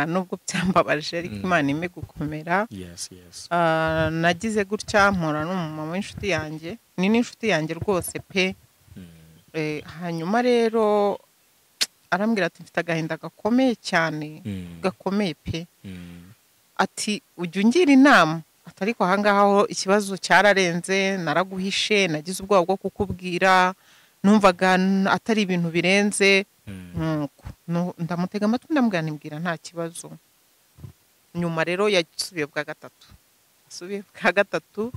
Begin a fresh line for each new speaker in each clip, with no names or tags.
Nubwo byambabaje ariko Imana ime gukomera.
Yes.
Nagize gutya mpura n'umumama w'inshuti yanjye, ni n'inshuti yanjye rwose pe. Hanyuma rero arambwira ati mfite agahinda gakomeye cyane, gakomeye pe. Ati ujya ungira inama, ati ariko ahangaha ho ikibazo cyararenze, naraguhishe, nagize ubwoba bwo kukubwira, numvaga atari ibintu birenze. Nuko ndamutega amatwi, ndamubwira nibwira nta kibazo. Nyuma rero yasubiye bwa gatatu, asubiye bwa gatatu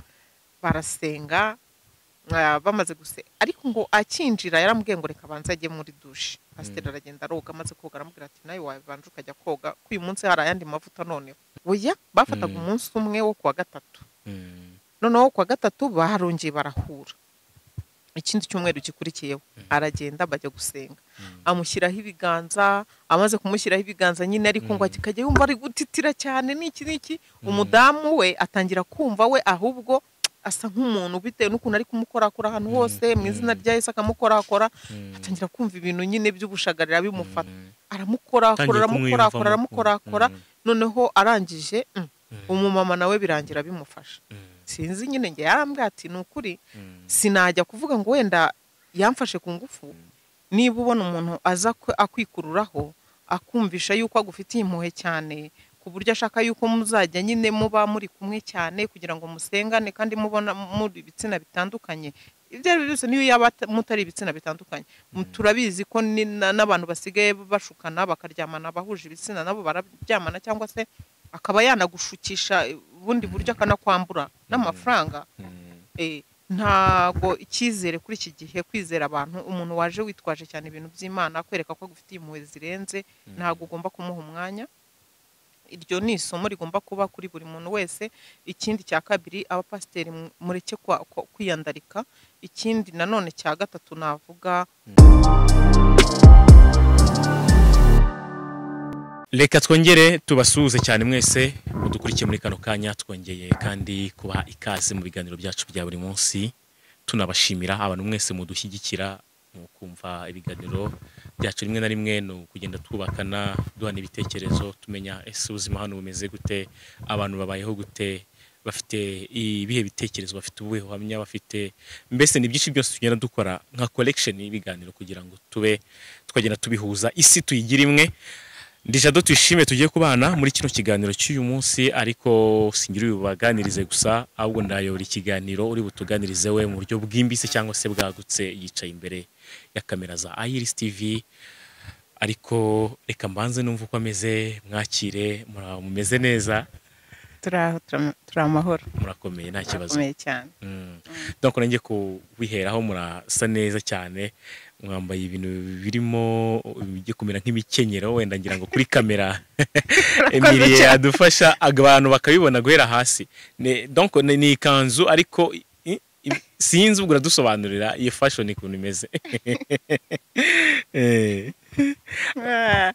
barasenga. Bamaze gusenga ariko ngo akinjira yaramubwiye ngo reka abanze ajye muri dushe. Pasiteri aragenda aroga, amaze koga aramubwira ati nawe wabanje ukajya koga ko uyu munsi hari ayandi mavuta. Noneho oya, bafataga umunsi umwe wo kuwa gatatu. Noneho kuwa gatatu barongeye barahura, ikindi cyumweru gikurikiyeho aragenda bajya gusenga, amushyiraho ibiganza. Amaze kumushyiraho ibiganza nyine ariko ngo akajya yumva ari gutitira cyane n'iki n'iki. Umudamu we atangira kumva we ahubwo asa nk'umuntu bitewe n'ukuntu ari kumukorakora ahantu hose mu izina rya Yesu, akamukorakora, atangira kumva ibintu nyine by'ubushagarira bimufata, aramukorakora, aramukorakora, aramukorakora. Noneho arangije, umumama nawe birangira bimufasha. Sinzi nyine, njye yarambwiye ati ni ukuri sinajya kuvuga ngo wenda yamfashe ku ngufu. Niba ubona umuntu aza akwikururaho, akumvisha yuko agufitiye impuhwe cyane ku buryo ashaka yuko muzajya nyine muba muri kumwe cyane kugira ngo musengane, kandi mubona muri ibitsina bitandukanye, ibyo ari byo byose niyo yaba mutari ibitsina bitandukanye, turabizi ko n'abantu basigaye bashukana bakaryamana bahuje ibitsina nabo bararyamana, cyangwa se akaba yanagushukisha ubundi buryo akanakwambura n'amafaranga. Ntago icyizere kuri iki gihe, kwizera abantu, umuntu waje witwaje cyane ibintu by'Imana kwereka ko agufitiye impuhwe zirenze, ntago ugomba kumuha umwanya. Iryo ni isomo rigomba kuba kuri buri muntu wese. Ikindi cya kabiri, abapasiteri mureke kwiyandarika. Ikindi nanone cya gatatu navuga,
reka twongere tubasuhuze cyane mwese mudukurikiye muri kano kanya. Twongeye kandi kubaha ikaze mu biganiro byacu bya buri munsi, tunabashimira abantu mwese mudushyigikira mu kumva ibiganiro byacu. Rimwe na rimwe ni ukugenda twubakana, duhana ibitekerezo, tumenya ese ubuzima hano bumeze gute, abantu babayeho gute, bafite ibihe bitekerezo, bafite ubuhe buhamya, bafite mbese ni byinshi byose tugenda dukora nka collection y'ibiganiro kugira ngo tube twagenda tubihuza, isi tuyigire imwe. Ndi Jado Tuyishime, tugiye kubana muri kino kiganiro cy'uyu munsi, ariko singira ubaganirize gusa, ahubwo ndayobora ikiganiro uri butuganirize we mu buryo bwimbitse cyangwa se bwagutse, yicaye imbere ya kamera za Iris TV. Ariko reka mbanze numve uko ameze, mwakire. Muraho, mumeze neza?
Turaho, turi amahoro.
Murakomeye, nta kibazo?
Turakomeye cyane.
Donc nanjye kubiheraho, murasa neza cyane, mwambaye ibintu birimo bijye kumera nk'imikenyero, wenda ngira ngo kuri kamera Emilie yadufasha abantu bakabibona guhera hasi. Donc ni ikanzu, ariko sinzi ubwo uradusobanurira iyo fashion ukuntu imeze.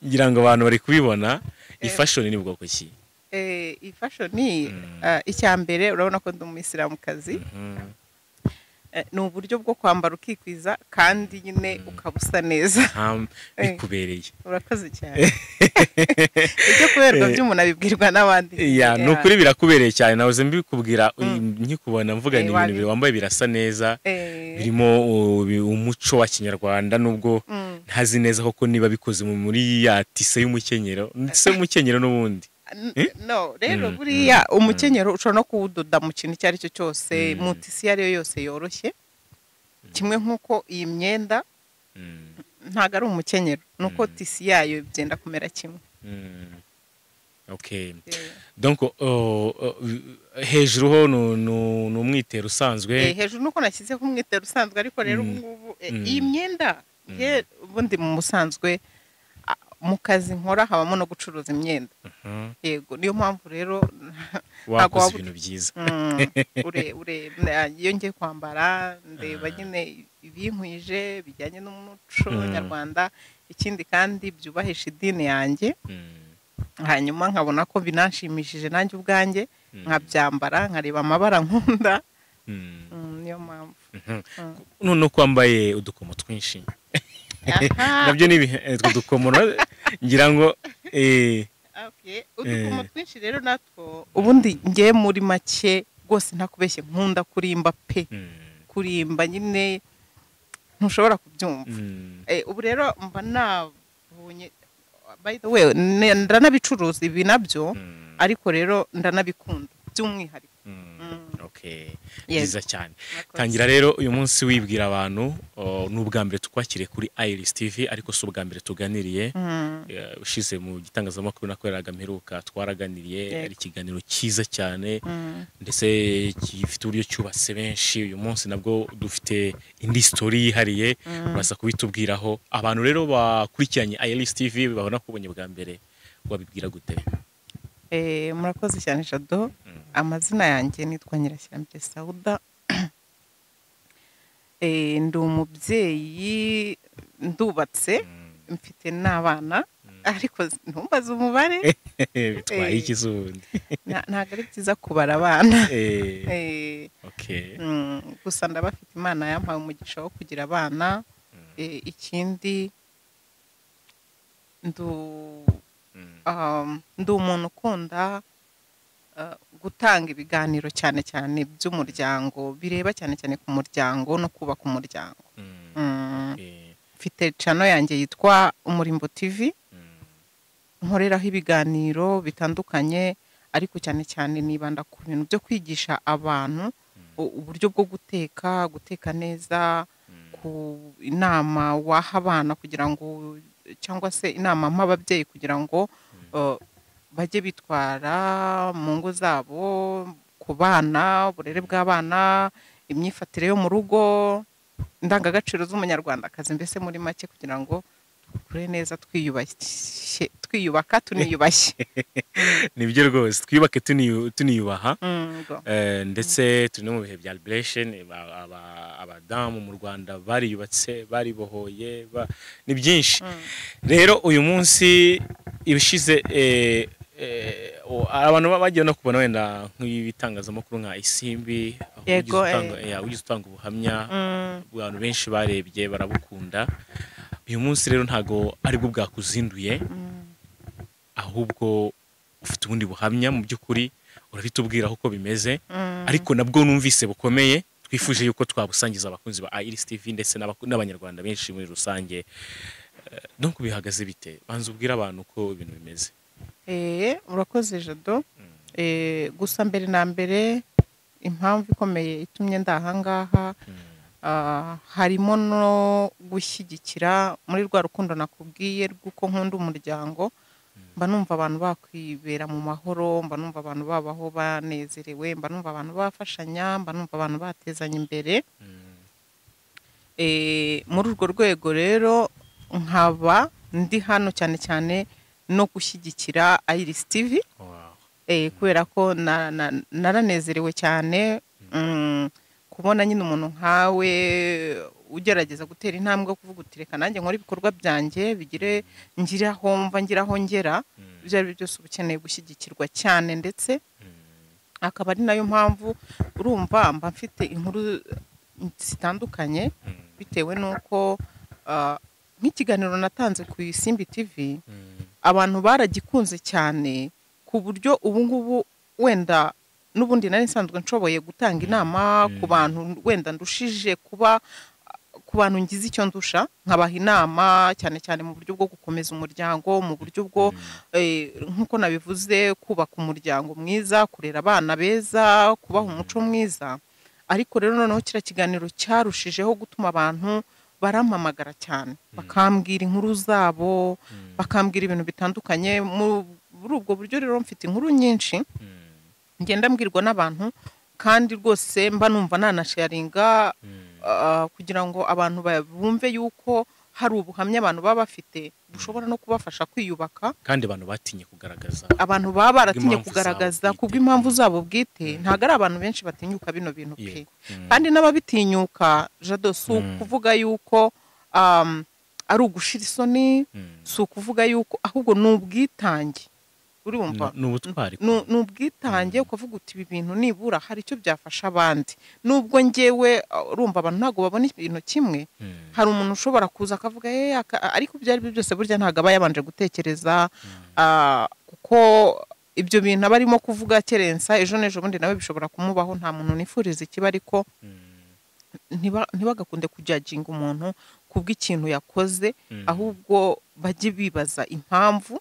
Ngira ngo abantu bari kubibona, iyi fashion ni bwoko ki?
Iyi fashion, icya mbere urabona ko ndi umuyisilamukazi. Ni uburyo bwo kwambara ukikwiza kandi nyine ukaba usa neza.
Bikubereye.
Urakoze cyane. Ibyo kuberwa by'umuntu abibwirwa n'abandi.
Ni ukuri birakubereye cyane, nahoze mbikubwira nkikubona mvuga ni ibintu wambaye birasa neza, birimo umuco wa kinyarwanda, nubwo ntazi neza koko niba bikoze muri ya tise y'umukenyero, tise y'umukenyero n'ubundi.
No, rero buriya umukenyero ushobora no kuwudoda mu kintu icyo ari cyo cyose, mu tisi iyo ari yo yose yoroshye. Kimwe nk'uko iyi myenda ntabwo ari umukenyero, nuko tisi yayo byenda kumera kimwe.
Okay. Donc hejuru ho ni umwitero usanzwe.
Hejuru nuko nashyizeho umwitero usanzwe, ariko rero ubu ngubu iyi myenda ubundi mu musanzwe mu kazi nkora habamo no gucuruza imyenda. Yego, niyo mpamvu rero
wakoze ibintu byiza.
Iyo ngiye kwambara ndeba nyine ibinkwije bijyanye n'umuco nyarwanda, ikindi kandi byubahisha idini yanjye, hanyuma nkabona ko binanshimishije nanjye ubwanjye nkabyambara, nkareba amabara nkunda. Niyo mpamvu.
None ko wambaye udukomo twinshi, nabyo ni utwo dukomo ngira ngo
Okay. Udukomo twinshi rero natwo ubundi ngiye muri make rwose ntakubeshye, nkunda kurimba pe. Kurimba nyine ntushobora kubyumva. Ubu rero mba nabonye, by the way, ndanabicuruza ibi nabyo, ariko rero ndanabikunda by'umwihariko.
Okay.
Yego.
Byiza cyane.
Murakoze.
Tangira rero uyu munsi wibwira abantu, ni ubwa mbere tukwakiriye kuri Iris TV, ariko si ubwa mbere tuganiriye. Ushize mu gitangazamakuru nakoreraga mperuka twaraganiriye, ari ikiganiro cyiza cyane, ndetse gifite uburyo cyubatse benshi. Uyu munsi nabwo dufite indi story yihariye, uraza kubitubwiraho. Abantu rero bakurikiranye Iris TV babona ko ubonye bwa mbere, wabibwira gute?
Murakoze cyane, Jado. Amazina yanjye nitwa Nyirashyirambere Sauda. Ndi umubyeyi, ndubatse, mfite n'abana, ariko ntumbaze umubare.
Bitwaye iki se ubundi?
Ntabwo ari byiza kubara abana. Gusa ndabafite, Imana yampaye umugisha wo kugira abana. Ikindi ndi umuntu ukunda gutanga ibiganiro, cyane cyane by'umuryango, bireba cyane cyane ku muryango no kubaka umuryango. Mfite channel yanjye yitwa Umurimbo TV, nkoreraho ibiganiro bitandukanye, ariko cyane cyane nibanda ku bintu byo kwigisha abantu uburyo bwo guteka, guteka neza, ku inama waha abana kugira ngo, cyangwa se inama mpa ababyeyi kugira ngo bajye bitwara mu ngo zabo, ku bana, uburere bw'abana, imyifatire yo mu rugo, indangagaciro z'umunyarwandakazi, mbese muri make kugira ngo dukure neza twiyubashye, twiyubaka tuniyubashye.
Nibyo rwose, twiyubake tuniyubaha.
Ngo.
Ndetse turi no mu bihe bya liberation, abadamu mu Rwanda bariyubatse, baribohoye, ni byinshi. Rero uyu munsi ibishize, abantu bagiye no kubona wenda nk'ibitangazamakuru nka Isimbi, aho wigeze utanga ubuhamya, abantu benshi barebye barabukunda. Uyu munsi rero ntago aribwo bwakuzinduye, ahubwo ufite ubundi buhamya, mu by'ukuri urabitubwira uko bimeze, ariko nabwo numvise bukomeye, twifuje yuko twabusangiza abakunzi ba Iris TV ndetse n'abanyarwanda benshi muri rusange. Donc bihagaze bite? Banza ubwire abantu uko ibintu bimeze.
Urakoze, Jado. Gusa mbere na mbere, impamvu ikomeye itumye ndahangaha, harimo no gushyigikira muri rwa rukundo nakubwiye rw'uko nkunda umuryango. Mba numva abantu bakwibera mu mahoro, mba numva abantu babaho banezerewe, mba numva abantu bafashanya, mba numva abantu batezanya imbere. Muri urwo rwego rero nkaba ndi hano cyane cyane no gushyigikira Iris TV. Kubera ko naranezerewe cyane, kubona nyine umuntu nkawe ugerageza gutera intambwe yo kuvuga uti reka nanjye nkore ibikorwa byanjye bigire, ngire aho mva, ngire aho ngera. Ibyo ari byo byose uba ukeneye gushyigikirwa cyane, ndetse akaba ari nayo mpamvu urumva mba mfite inkuru zitandukanye, bitewe n'uko nk'ikiganiro natanze ku Isimbi TV, abantu baragikunze cyane, ku buryo ubu ngubu wenda n'ubundi nari nsanzwe nshoboye gutanga inama ku bantu wenda ndushije kuba, ku bantu ngize icyo ndusha, nkabaha inama cyane cyane mu buryo bwo gukomeza umuryango, mu buryo bwo, nk'uko nabivuze, kubaka umuryango mwiza, kurera abana beza, kubaha umuco mwiza. Ariko rero noneho kiriya kiganiro cyarushijeho gutuma abantu barampamagara cyane, bakambwira inkuru zabo, bakambwira ibintu bitandukanye. Muri ubwo buryo rero mfite inkuru nyinshi ngenda mbwirwa n'abantu, kandi rwose mba numva nanasharinga, kugira ngo abantu bumve yuko hari ubuhamya abantu baba bafite bushobora no kubafasha kwiyubaka.
Kandi abantu batinye kugaragaza.
Abantu baba baratinye
Kubw'impamvu zabo
kugaragaza
bwite.
Kubw'impamvu zabo bwite. Ntabwo ari abantu benshi batinyuka bino bintu pe. Kandi n'ababitinyuka, Jado, si ukuvuga yuko ari ugushira isoni, si ukuvuga yuko, ahubwo ni ubwitange, urumva?
Ni ubutwari.
Ni ubwitange, ukavuga uti ibi bintu nibura hari icyo byafasha abandi, nubwo njyewe, urumva abantu ntabwo babona ibintu kimwe. Hari umuntu ushobora kuza akavuga, ariko ibyo ari byo byose burya ntabwo aba yabanje gutekereza, kuko Kuko ibyo bintu aba arimo kuvuga kerensa ejo n'ejo bundi nawe bishobora kumubaho. Nta muntu nifuriza ikiba, ariko ntibagakunde kujajinga umuntu kubw'ikintu yakoze, ahubwo bajye bibaza impamvu.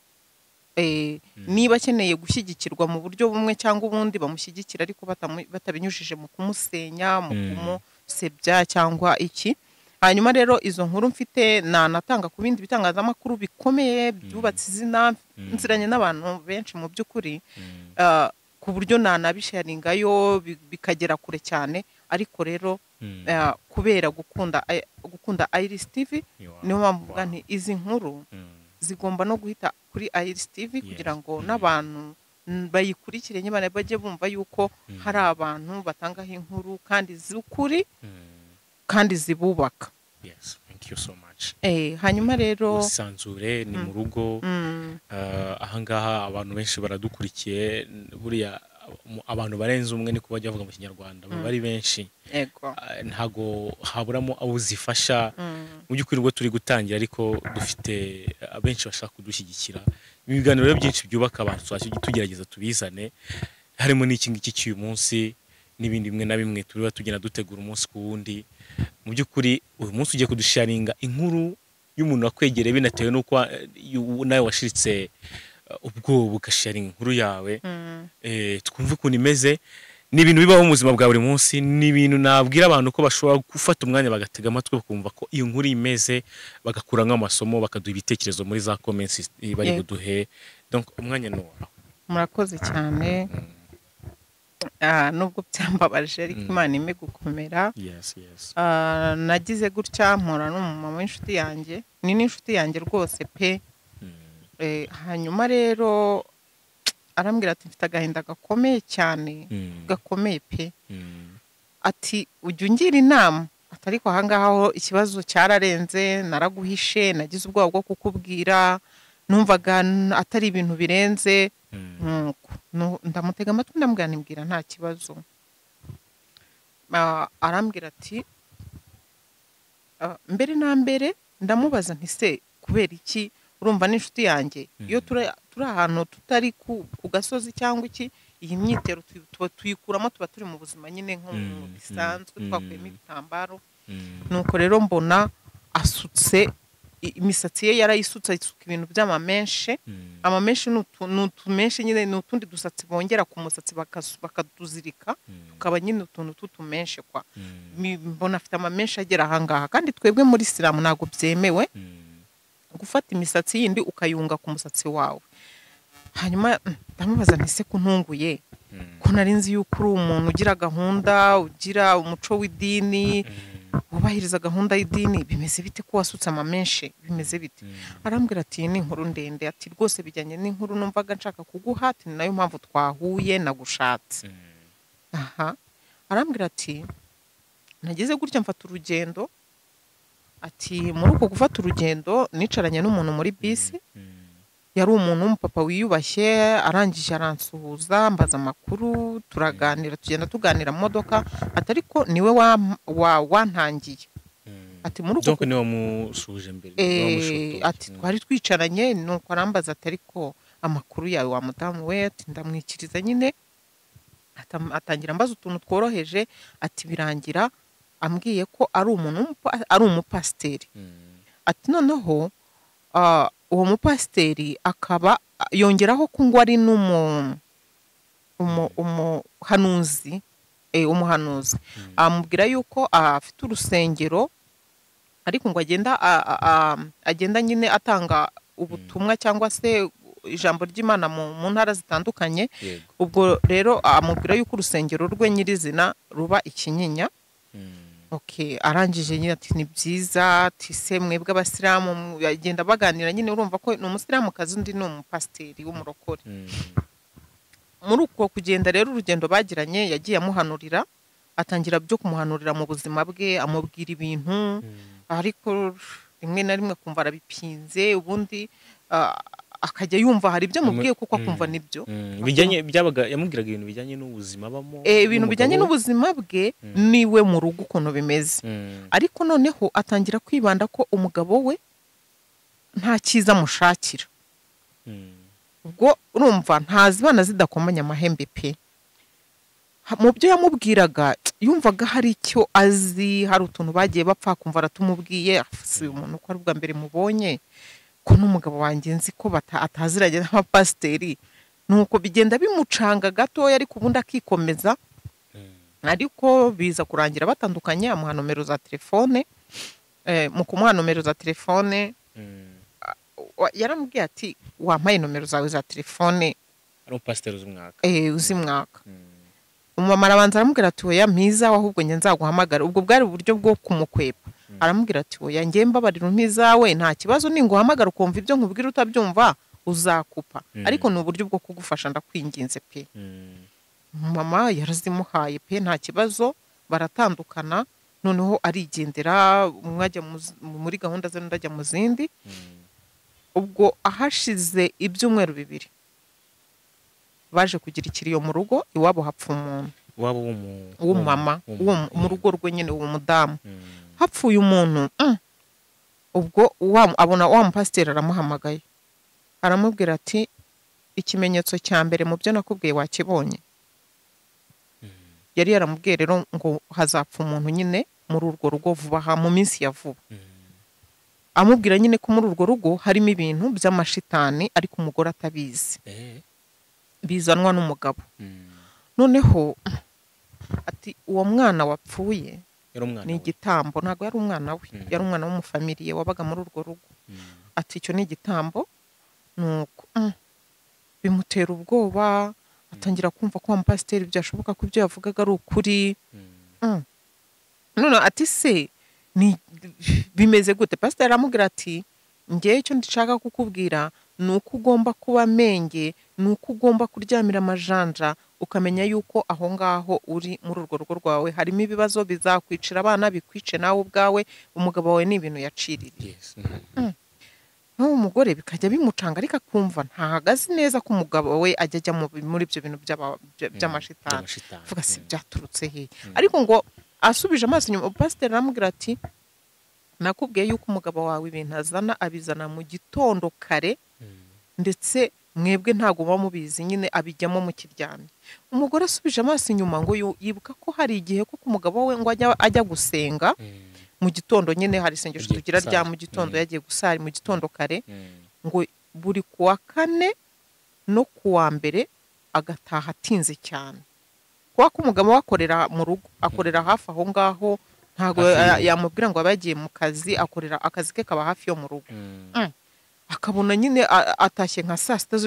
Niba akeneye gushyigikirwa mu buryo bumwe cyangwa ubundi bamushyigikira, ariko batabinyujije mu kumusenya, mu kumusebya cyangwa iki. Hanyuma rero izo nkuru mfite nanatanga ku bindi bitangazamakuru bikomeye byubatse izina, nziranye n'abantu benshi mu by'ukuri, ku buryo nanabisharingayo bikagera kure cyane. Ariko rero kubera gukunda Iris TV, niyo mpamvu mvuga nti izi nkuru zigomba no guhita kuri Iris TV kugira ngo n'abantu bayikurikire nyine bajye bumva yuko hari abantu batangaho inkuru kandi z'ukuri kandi zibubaka.
Yes, thank you so much.
Hanyuma rero
wisanzure, ni mu rugo. Ahangaha abantu benshi baradukurikiye, buriya abantu barenze umwe niko bajya bavuga mu Kinyarwanda, baba ari benshi. Ntago haburamo abo zifasha. Mu by'ukuri ubwo turi gutangira, ariko dufite abenshi bashaka kudushyigikira. Ibiganiro rero byinshi byubaka abantu tuzajya tugerageza tubizane, harimo n'iki ngiki cy'uyu munsi n'ibindi bimwe na bimwe turiba tugenda dutegura umunsi ku wundi. Mu by'ukuri uyu munsi ugiye kudusharinga inkuru y'umuntu wakwegereye, binatewe n'uko nawe washiritse ubwoba ugasharinga inkuru yawe. Twumve ukuntu imeze. Ni ibintu bibaho mu buzima bwa buri munsi, ni ibintu nabwira abantu ko bashobora gufata umwanya bagatega amatwi bakumva ko iyo nkuru imeze, bagakura nk'amasomo, bakaduha ibitekerezo muri za comments bari buduhe. Donc umwanya ni uwawe.
Murakoze cyane. Nubwo byambabaje, ariko Imana ime gukomera.
Yes yes
Nagize gutya mpura n'umumama w'inshuti yanjye, ni n'inshuti yanjye rwose pe. Hanyuma rero arambwira ati mfite agahinda gakomeye cyane, gakomeye pe. Ati ujya ungira inama, ati ariko ahangaha ho ikibazo cyararenze, naraguhishe, nagize ubwoba bwo kukubwira, numvaga atari ibintu birenze. Nuko ndamutega amatwi, ndamubwira nibwira nta kibazo. Arambwira ati mbere na mbere ndamubaza nti se kubera iki, urumva n'inshuti yanjye, iyo turi ahantu tutari ku gasozi cyangwa iki, iyi myitero tuba tuyikuramo, tuba turi mu buzima nyine nko mu bisanzwe, twakuyemo ibitambaro. Nuko rero mbona asutse imisatsi ye, yarayisutse, ayisuka ibintu by'amamenshe. Amamenshi ni utumenshi nyine, ni utundi dusatsi bongera ku musatsi bakatuzirika, tukaba nyine utuntu tw'utumenshe kwa. Mbona afite amamenshi agera ahangaha, kandi twebwe muri Isilamu ntabwo byemewe gufata imisatsi yindi ukayunga ku musatsi wawe. Hanyuma ndamubaza nti se ko ntunguye, ko nari nzi yuko uri umuntu ugira gahunda, ugira umuco w'idini, wubahiriza gahunda y'idini, bimeze bite ko wasutse amamenshi, bimeze bite? Arambwira ati iyi ni inkuru ndende, ati rwose bijyanye n'inkuru numvaga nshaka kuguha, ati ni nayo mpamvu twahuye nagushatse. Aha arambwira ati nageze gutya mfata urugendo, ati muri uko gufata urugendo nicaranye n'umuntu muri bisi, yari umuntu w'umupapa wiyubashye, arangije aransuhuza, mbaza amakuru, turaganira, tugenda tuganira mu modoka, ati ariko niwe wantangiye. Ati muri uko
Donc niwe wamusuhuje mbere, niwe wamushotoye.
Ati twari twicaranye, nuko arambaza ati ariko amakuru yawe wa mudamu we, ati ndamwikiriza nyine, atangira ambaza utuntu tworoheje, ati birangira ambwiye ko ari umuntu ari umupasiteri. Ati noneho uwo mupasiteri akaba yongeraho ko ngo ari umuhanuzi, umuhanuzi. Amubwira yuko afite urusengero, ariko ngo agenda nyine atanga ubutumwa cyangwa se ijambo ry'Imana mu ntara zitandukanye. Ubwo rero amubwira yuko urusengero rwe nyirizina ruba Ikinyinya. Okay, arangije nyine ati ni byiza, ati se mwebwe abasilamu, agenda baganira nyine, urumva ko ni umusilamukazi undi ni umupasiteri w'umurokore. Muri uko kugenda rero urugendo bagiranye, yagiye amuhanurira, atangira byo kumuhanurira mu buzima bwe, amubwira ibintu, ariko rimwe na rimwe akumva arabipinze, ubundi akajya yumva hari ibyo mubwiye kuko akumva nibyo.
Bijyanye byabaga yamubwiraga ibintu bijyanye n'ubuzima bamo,
ibintu bijyanye n'ubuzima bwe niwe mu rugo ukuntu bimeze. Ariko noneho atangira kwibanda ko umugabo we nta cyiza amushakira. Ubwo Urumva ntazibana zidakomanya amahembe pe. Mu byo yamubwiraga yumvaga hari icyo azi, hari utuntu bagiye bapfa kumva aratumubwiye, si umuntu ko ari ubwa mbere mubonye, ko n'umugabo wanjye nzi ko ataziranye n'abapasiteri. Nuko bigenda bimucanga gatoya, ariko ubundi akikomeza. Ariko biza kurangira batandukanye, amuha nomero za telefone. Mu kumuha nomero za telefone yaramubwiye ati wampaye nomero zawe za telefone,
ari umupasiteri uzimwaka.
Uzimwaka. Umumama arabanza aramubwira ati oya mpiza, ahubwo njye nzaguhamagara. Ubwo bwari uburyo bwo kumukwepa. Aramubwira ati oya njye mbabarira umpizawe, nta kibazo, ninguhamagara ukumva ibyo nkubwira utabyumva uzakupa, ariko ni uburyo bwo kugufasha, ndakwinginze pe. Mama yarazimuhaye pe, nta kibazo, baratandukana. Noneho arigendera, umwe ajya muri gahunda ze, undi ajya mu zindi. Ubwo ahashize ibyumweru 2 baje kugira ikiriyo mu rugo iwabo, hapfa umuntu
iwabo
w'umumama, mu rugo rwe nyine, uwo mudamu hapfuye umuntu. Ubwo abona wa mupasiteri aramuhamagaye, aramubwira ati ikimenyetso cya mbere mu byo nakubwiye wakibonye. Yari yaramubwiye rero ngo hazapfa umuntu nyine muri urwo rugo vuba aha mu minsi ya vuba. Amubwira nyine ko muri urwo rugo harimo ibintu by'amashitani, ariko umugore atabizi, bizanwa n'umugabo. Noneho ati uwo mwana wapfuye ni igitambo, ntabwo yari umwana we, yari umwana w'umufamiliye wabaga muri urwo rugo. Ati icyo ni igitambo. Nuko bimutera ubwoba, atangira kumva ko umupasiteri byashoboka ko ibyo yavugaga ari ukuri. None ati se ni bimeze gute? Pasiteri aramubwira ati ngewe icyo ndishaka kukubwira ni uko ugomba kuba menge, ni uko ugomba kuryamira amajanja, ukamenya yuko aho ngaho uri muri urwo rugo rwawe harimo ibibazo bizakwicira abana, bikwice nawe ubwawe, umugabo wawe ni ibintu yaciririye. N'uwo mugore bikajya bimucanga, ariko akumva ntahagaze neza ko umugabo we ajya ajya muri ibyo bintu by'amashitani, avuga se byaturutse he? Ariko ngo asubije amaso inyuma, pasiteri aramubwira ati nakubwiye yuko umugabo wawe ibintu azana abizana mu gitondo kare, ndetse mwebwe ntago muba mubizi nyine, abijyamo mu kiryamye. Umugore asubije amaso inyuma ngo yibuka ko hari igihe kuko umugabo we ngo ajya gusenga mu gitondo nyine, hari isengesho tugira rya mu gitondo, yagiye gusari mu gitondo kare, ngo buri kuwa kane no kuwa mbere agataha atinze cyane, kuko umugabo we akorera mu rugo, akorera hafi aho ngaho, ntago yamubwira ngo abe yagiye mu kazi, akorera akazi ke kaba hafi yo mu rugo. Akabona nyine atashye nka saa sita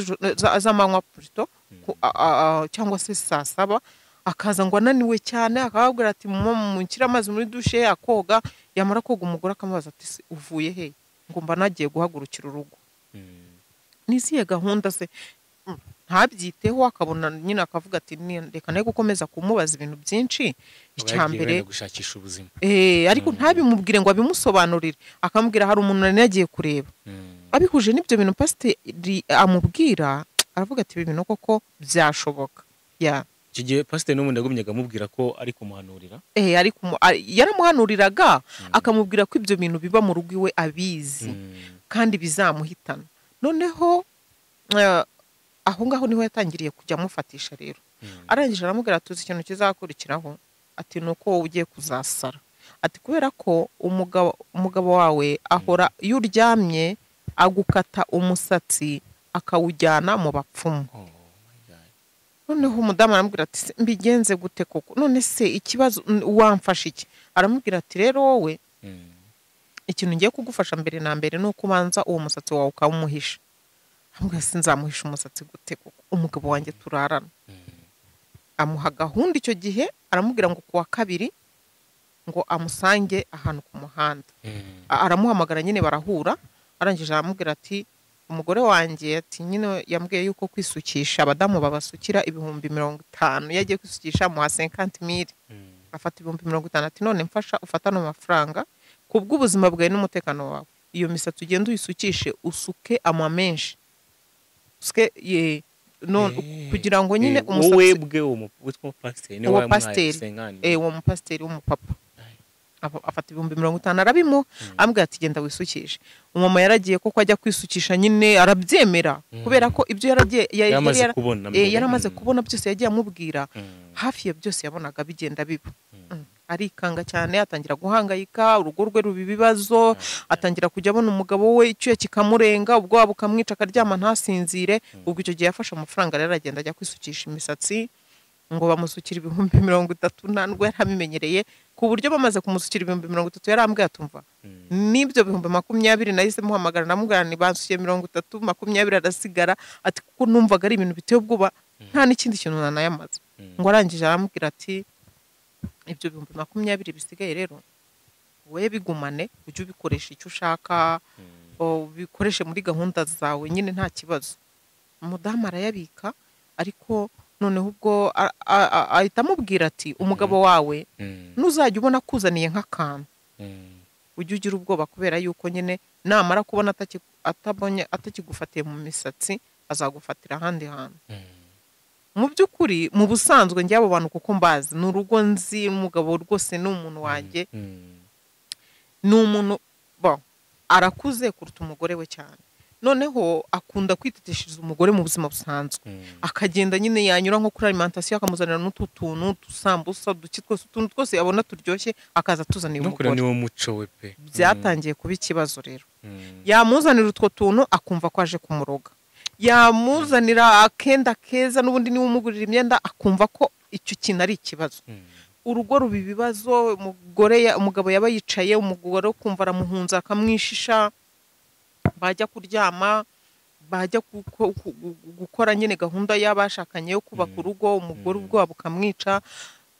z'amanywa plutôt, cyangwa se saa saba, akaza ngo ananiwe cyane, akababwira ati munshyire amazi muri dushe, akoga. Yamara koga umugore akamubaza ati uvuye he? Ngo mba nagiye guhagurukira urugo. Niziye gahunda se? Ntabyiteho, akabona nyine akavuga ati reka naye gukomeza kumubaza ibintu byinshi, icya mbere
gushakisha ubuzima.
Ariko ntabimubwire ngo abimusobanurire, akamubwira hari umuntu nari yagiye kureba. Abihuje n'ibyo bintu pasiteri amubwira, aravuga ati ibi bintu koko byashoboka.
Icyo gihe pasiteri n'ubundi yagumyaga amubwira ko ari kumuhanurira.
Ariko yaramuhanuriraga, akamubwira ko ibyo bintu biba mu rugo iwe abizi, kandi bizamuhitana. Noneho aho ngaho niho yatangiriye kujya amufatisha rero. Arangije aramubwira ati uzi ikintu kizakurikiraho, ati nuko wowe ugiye kuzasara, ati kubera ko umugabo wawe ahora iyo uryamye agukata umusatsi akawujyana mu bapfumu. Noneho umudamu aramubwira ati mbigenze gute koko? None se ikibazo wamfasha iki? Aramubwira ati rero wowe ikintu ngiye kugufasha mbere na mbere ni uko ubanza uwo musatsi wawe ukawumuhisha. Aramubwira ati nzamuhisha umusatsi gute koko? Umugabo wanjye turarana. Amuha gahunda icyo gihe, aramubwira ngo kuwa kabiri ngo amusange ahantu ku muhanda. Aramuhamagara nyine barahura, arangije aramubwira ati umugore wanjye ati nyine yambwiye yuko kwisukisha abadamu babasukira 50,000, yagiye kwisukisha muha 50,000, afata 50,000, ati none mfasha ufata no mafaranga kubw'ubuzima bwawe n'umutekano wawe, iyo misatsi ugenda uyisukishe usuke ama menshi usuke kugira ngo nyine
umusatsi wowe bwe witwa pasiteri,
uwo mupasiteri w'umupapa. Afata 50,000 arabimuha, ambwira ati genda wisukishe. Umama yaragiye koko ajya kwisukisha nyine arabyemera, kubera ko ibyo yaragiye yaramaze kubona byose yagiye amubwira, hafi ya byose yabonaga bigenda biba. Arikanga cyane, atangira guhangayika, urugo rwe ruba ibibazo, atangira kujya abona umugabo we icyuya kikamurenga, ubwoba bukamwica, akaryama ntasinzire. Ubwo icyo gihe yafashe amafaranga rero aragenda ajya kwisukisha imisatsi, ngo bamusukira 30,000, nta nubwo yari abimenyereye, ku buryo bamaze kumusukira 30,000 yarambwiye atumva n'ibyo 20,000 nahise muhamagara namubwira nti bansukiye 30, 20 arasigara, ati kuko numvaga ari ibintu biteye ubwoba nta n'ikindi kintu nanayamaze. Ngo arangije aramubwira ati ibyo 20,000 bisigaye rero wowe bigumane, ujye ubikoresha icyo ushaka, ubikoreshe muri gahunda zawe nyine nta kibazo. Umudamu arayabika, ariko noneho ubwo ahita amubwira ati umugabo wawe nuzajya ubona akuzaniye nk'akantu ujye ugira ubwoba, kubera yuko nyine namara kubona atakigufatiye mu misatsi azagufatira ahandi hantu. Mu by'ukuri mu busanzwe njye abo bantu kuko mbazi, ni urugo nzi, umugabo rwose ni umuntu wanjye, ni umuntu arakuze kuruta umugore we cyane. Noneho akunda kwiteteshereza umugore mu buzima busanzwe, akagenda nyine yanyura nko kuri alimentation akamuzanira n'utu tuntu dusambusa duki twose, utuntu twose yabona turyoshye akaza atuzaniye umugore.
Niwo muco we pe.
Byatangiye kuba ikibazo rero. Yamuzanira utwo tuntu akumva ko aje kumuroga, yamuzanira akenda keza n'ubundi niwe umugurira imyenda akumva ko icyo kintu ari ikibazo. Urugo ruba ibibazo, umugore umugabo yaba yicaye umugore kumva aramuhunza akamwishisha, bajya kuryama, bajya gukora nyine gahunda y'abashakanye yo kubaka urugo, umugore ubwoba bukamwica.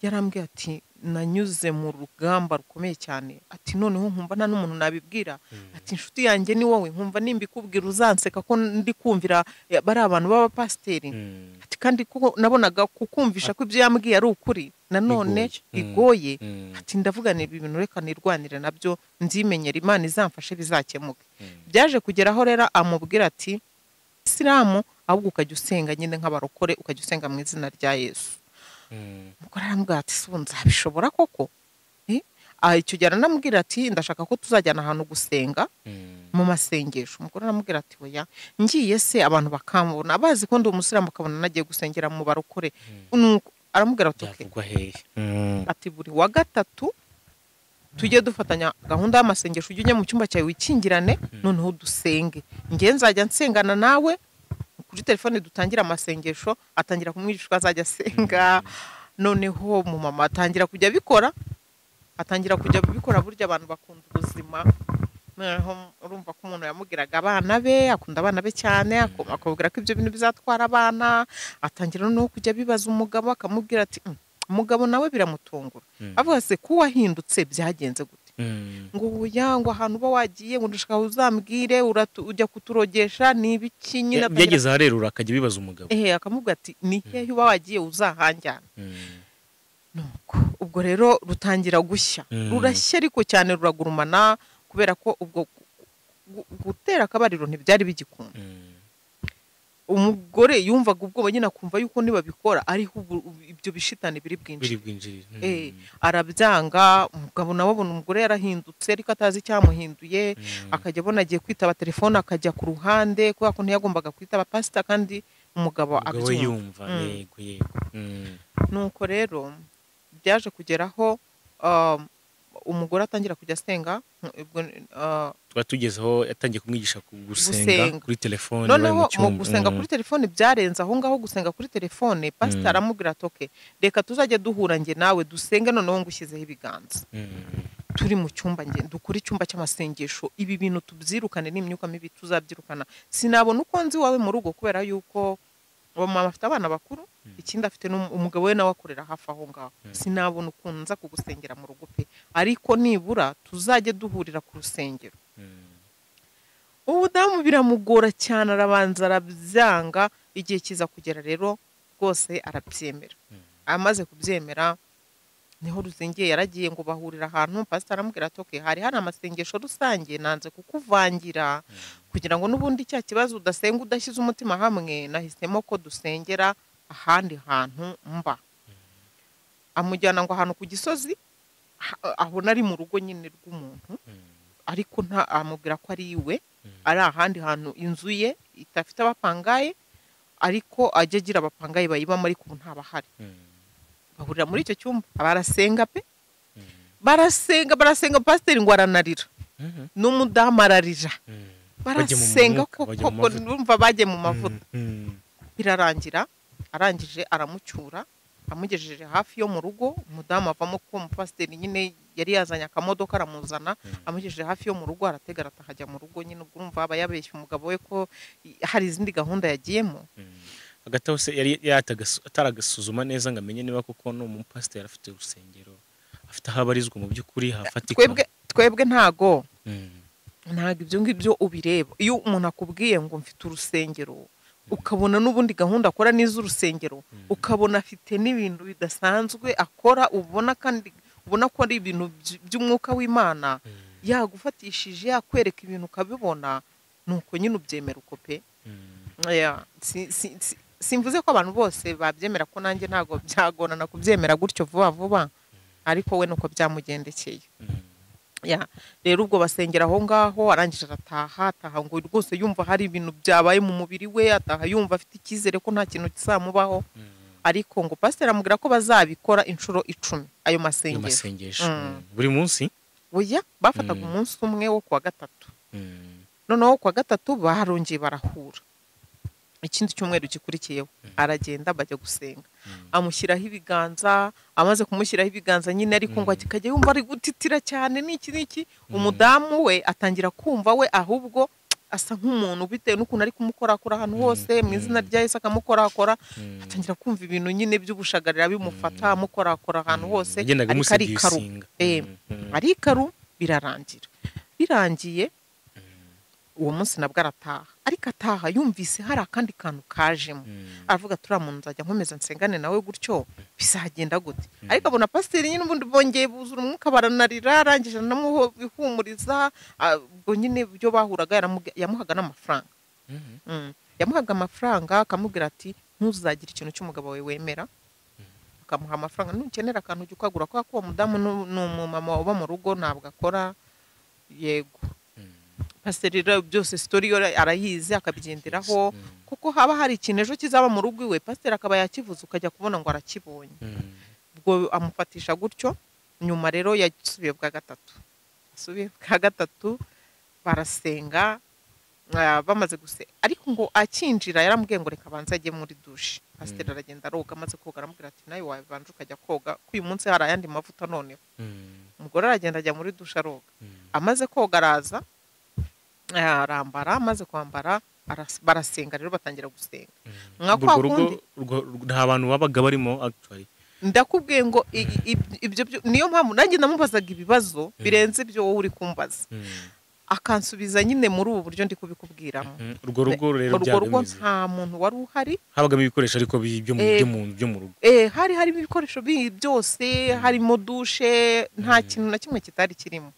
Yarambwiye ati nanyuze mu rugamba rukomeye cyane, ati noneho nkumva nta n'umuntu nabibwira, ati inshuti yanjye ni wowe, nkumva nimbikubwira uzanseka ko ndi kumvira bari abantu b'abapasiteri, ati kandi kuko nabonaga kukumvisha ko ibyo yambwiye ari ukuri nanone bigoye, ati ndavuga ni ibintu reka nirwanire nabyo nzimenyera, Imana izamfashe bizakemuke. Byaje kugeraho rero amubwira ati Isilamu ahubwo ukajya usenga nyine nk'abarokore, ukajya usenga mu izina rya Yesu. Umugore aramubwira ati se ubu nzabishobora koko? Icyo gihe aranamubwira ati ndashaka ko tuzajyana ahantu gusenga mu masengesho. Umugore aramubwira ati oya, ngiye se abantu bakambona bazi ko ndi umusilamu bakabona nagiye gusengera mu barokore. Aramubwira ati okay, ati buri wa gatatu tujye dufatanya gahunda y'amasengesho, ujye ujya mu cyumba cyawe wikingirane noneho dusenge, njye nzajya nsengana nawe kuri telefone dutangira amasengesho. Atangira kumwigisha uko azajya asenga, noneho mu mama atangira kujya abikora, atangira kujya abikora. Burya abantu bakunda ubuzima, noneho urumva ko umuntu yamubwiraga abana be, akunda abana be cyane, akabwira ko ibyo bintu bizatwara abana. Atangira no kujya bibaza umugabo, akamubwira ati umugabo nawe biramutungura, avuga se ko wahindutse byagenze gute? Ngo oya, ngo ahantu uba wagiye ngo ndashaka uzambwire, ujya kuturogesha ni ibiki nyine.
Byageze aharerura akajya bibaza umugabo,
akamubwira ati ni hehe uba wagiye uzahanjyana. Nuko ubwo rero rutangira gushya, rurashya ariko cyane ruragurumana, kubera ko ubwo gutera akabariro ntibyari bigikunda. Umugore yumvaga ubwoba nyine, akumva yuko nibabikora ariho ibyo bishitani biri bwinjire. Arabyanga. Umugabo nawe abona umugore yarahindutse ariko atazi icyamuhinduye, akajya abona agiye kwitaba telefone akajya ku ruhande, kubera ko ntiyagombaga kwitaba pasita kandi umugabo abyumva.
Yego yego.
Nuko rero byaje kugeraho umugore atangira kujya asenga.
Twatugezeho yatangiye kumwigisha gusenga kuri telefone.
Noneho mu gusenga kuri telefone byarenze aho ngaho, gusenga kuri telefone pastor aramubwira ati okay, reka tuzajya duhura nge nawe dusenge, noneho ngushyizeho ibiganza turi mu cyumba, nge dukora icyumba cy'amasengesho, ibi bintu tubyirukane n'imyuka mibi tuzabyirukana. Sinabona uko nzi wawe mu rugo kubera yuko uwo mama afite abana bakuru, ikindi afite umugabo we nawe akorera hafi aho ngaho, sinabona ukuntu nza kugusengera mu rugo pe, ariko nibura tuzajye duhurira ku rusengero. Ubudamu biramugora cyane, arabanza arabyanga, igihe kiza kugera rero rwose arabyemera. Amaze kubyemera niho ruzingiye, yaragiye ngo bahurira ahantu, pastor aramubwira ati okay, hari hari amasengesho rusange, nanze kukuvangira kugira ngo n'ubundi cya kibazo udasenga udashyize umutima hamwe, nahisemo ko dusengera ahandi hantu mba. Amujyana ngo ahantu ku gisozi Abona ari mu rugo nyine rw'umuntu, ariko nta amubwira ko ari iwe, ari ahandi hantu inzu ye idafite abapangaye, ariko ajya agira abapangaye bayibamo, ariko ubu ntabahari. Bahurira muri icyo cyumba barasenga pe, barasenga, pasiteri ngo aranarira n'umudamu ararira, barasenga koko, numva bagiye mu mavuta. Birarangira arangije aramucyura, amugejeje hafi yo mu rugo, umudamu avamo kuko umupasiteri nyine yari yazanye akamodoka aramuzana, amugejeje hafi yo mu rugo aratega arataha ajya mu rugo nyine. Ubwo urumva aba yabeshye umugabo we ko hari izindi gahunda yagiyemo.
Hagati aho se yari ataragasuzuma neza ngo amenye niba koko no umupasiteri afite urusengero, afite aho abarizwa mu by'ukuri hafatika.
Twebwe ntago ibyo ngibyo ubireba. Iyo umuntu akubwiye ngo mfite urusengero, ukabona n'ubundi gahunda akora n'iz'urusengero, ukabona afite n'ibintu bidasanzwe akora, ubona kandi ubona ko ari ibintu by'umwuka w'Imana, yagufatishije yakwereka ibintu ukabibona, nuko nyine ubyemera uko pe. Simvuze ko abantu bose babyemera, ko nanjye ntago byagorana kubyemera gutyo vuba vuba, ariko we nuko byamugendekeye. Rero ubwo basengera aho ngaho, arangije arataha, ataha ngo rwose yumva hari ibintu byabaye mu mubiri we, ataha yumva afite icyizere ko nta kintu kizamubaho. Ariko ngo pasiteri amubwira ko bazabikora inshuro 10 ayo masengesho
buri munsi.
Oya, bafataga umunsi umwe wo kuwa gatatu. Noneho kuwa gatatu barongeye barahura, ikindi cyumweru gikurikiyeho aragenda bajya gusenga, amushyiraho ibiganza. Amaze kumushyiraho ibiganza nyine, ariko ngo akajya yumva ari gutitira cyane n'iki n'iki. Umudamu we atangira kumva we ahubwo asa nk'umuntu bitewe n'ukuntu ari kumukorakora ahantu hose mu izina rya Yesu akamukorakora, atangira kumva ibintu nyine by'ubushagarira bimufata, amukorakora ahantu hose, ariko arikaru. Birarangira, birangiye uwo munsi nabwo arataha, ariko ataha yumvise hari akandi kantu kajemo, aravuga turiya muntu nzajya nkomeza nsengane nawe gutyo bizagenda gute. Ariko abona pasiteri nyine ubundi bongeye buzura umwuka baranarira, arangije anamuhumuriza. Ubwo nyine ibyo bahuraga yamuhaga n'amafaranga, yamuhaga amafaranga akamubwira ati ntuzagire ikintu cy'umugabo wawe wemera, akamuha amafaranga, nukenera akantu ujya ukagura, kubera ko uwo mudamu ni umumama uba mu rugo ntabwo akora. Yego, pasiteri rero byose story yo arayizi akabigenderaho, kuko haba hari ikintu ejo kizaba mu rugo iwe, pasiteri akaba yakivuze ukajya kubona ngo arakibonye. Ubwo amufatisha gutyo. Nyuma rero yasubiye bwa gatatu, asubiye bwa gatatu barasenga, bamaze gusenga, ariko ngo akinjira yaramubwiye ngo reka abanze ajye muri douche. Pasiteri aragenda aroga, amaze koga aramubwira ati nawe wabanje ukajya koga, ko uyu munsi hari ayandi mavuta noneho. Umugore aragenda ajya muri douche aroga, amaze koga araza arambara, amaze kwambara barasenga. Rero batangira gusenga.
Nka kwa kundi nta bantu babaga barimo actually.
Ndakubwiye ngo ibyo niyo mpamvu nanjye namubazaga ibibazo birenze ibyo wowe uri kumbaza, akansubiza nyine muri ubu buryo ndi kubikubwiramo.
Urwo rugo rero
byagamize nta muntu wari uhari,
habagamo ibikoresho ariko byo mu rugo.
Hari harimo ibikoresho byose, harimo dushe, nta kintu na kimwe kitari kirimo.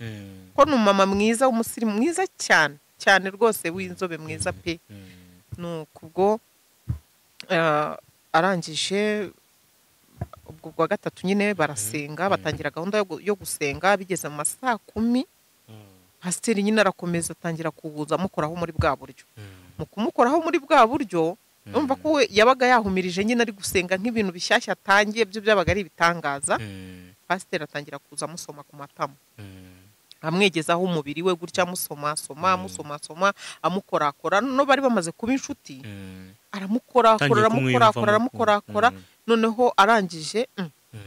Ko ni umumama mwiza w'umusirimu mwiza cyane cyane rwose, w'inzobe mwiza pe. Nuko ubwo arangije ubwo bwa gatatu nyine barasenga, batangira gahunda yo gusenga. Bigeze mu masaha 10, pasiteri nyine arakomeza atangira kubuza amukoraho muri bwa buryo. Mu kumukoraho muri bwa buryo, urumva ko we yabaga yahumirije nyine ari gusenga nk'ibintu bishyashya atangiye, byo byabaga ari ibitangaza. Pasiteri atangira kuza amusoma ku matama, amwegezaho umubiri we gutya, amusoma soma, amusoma soma, amukorakora. No bari bamaze kuba inshuti, aramukorakora aramukorakora aramukorakora. Noneho arangije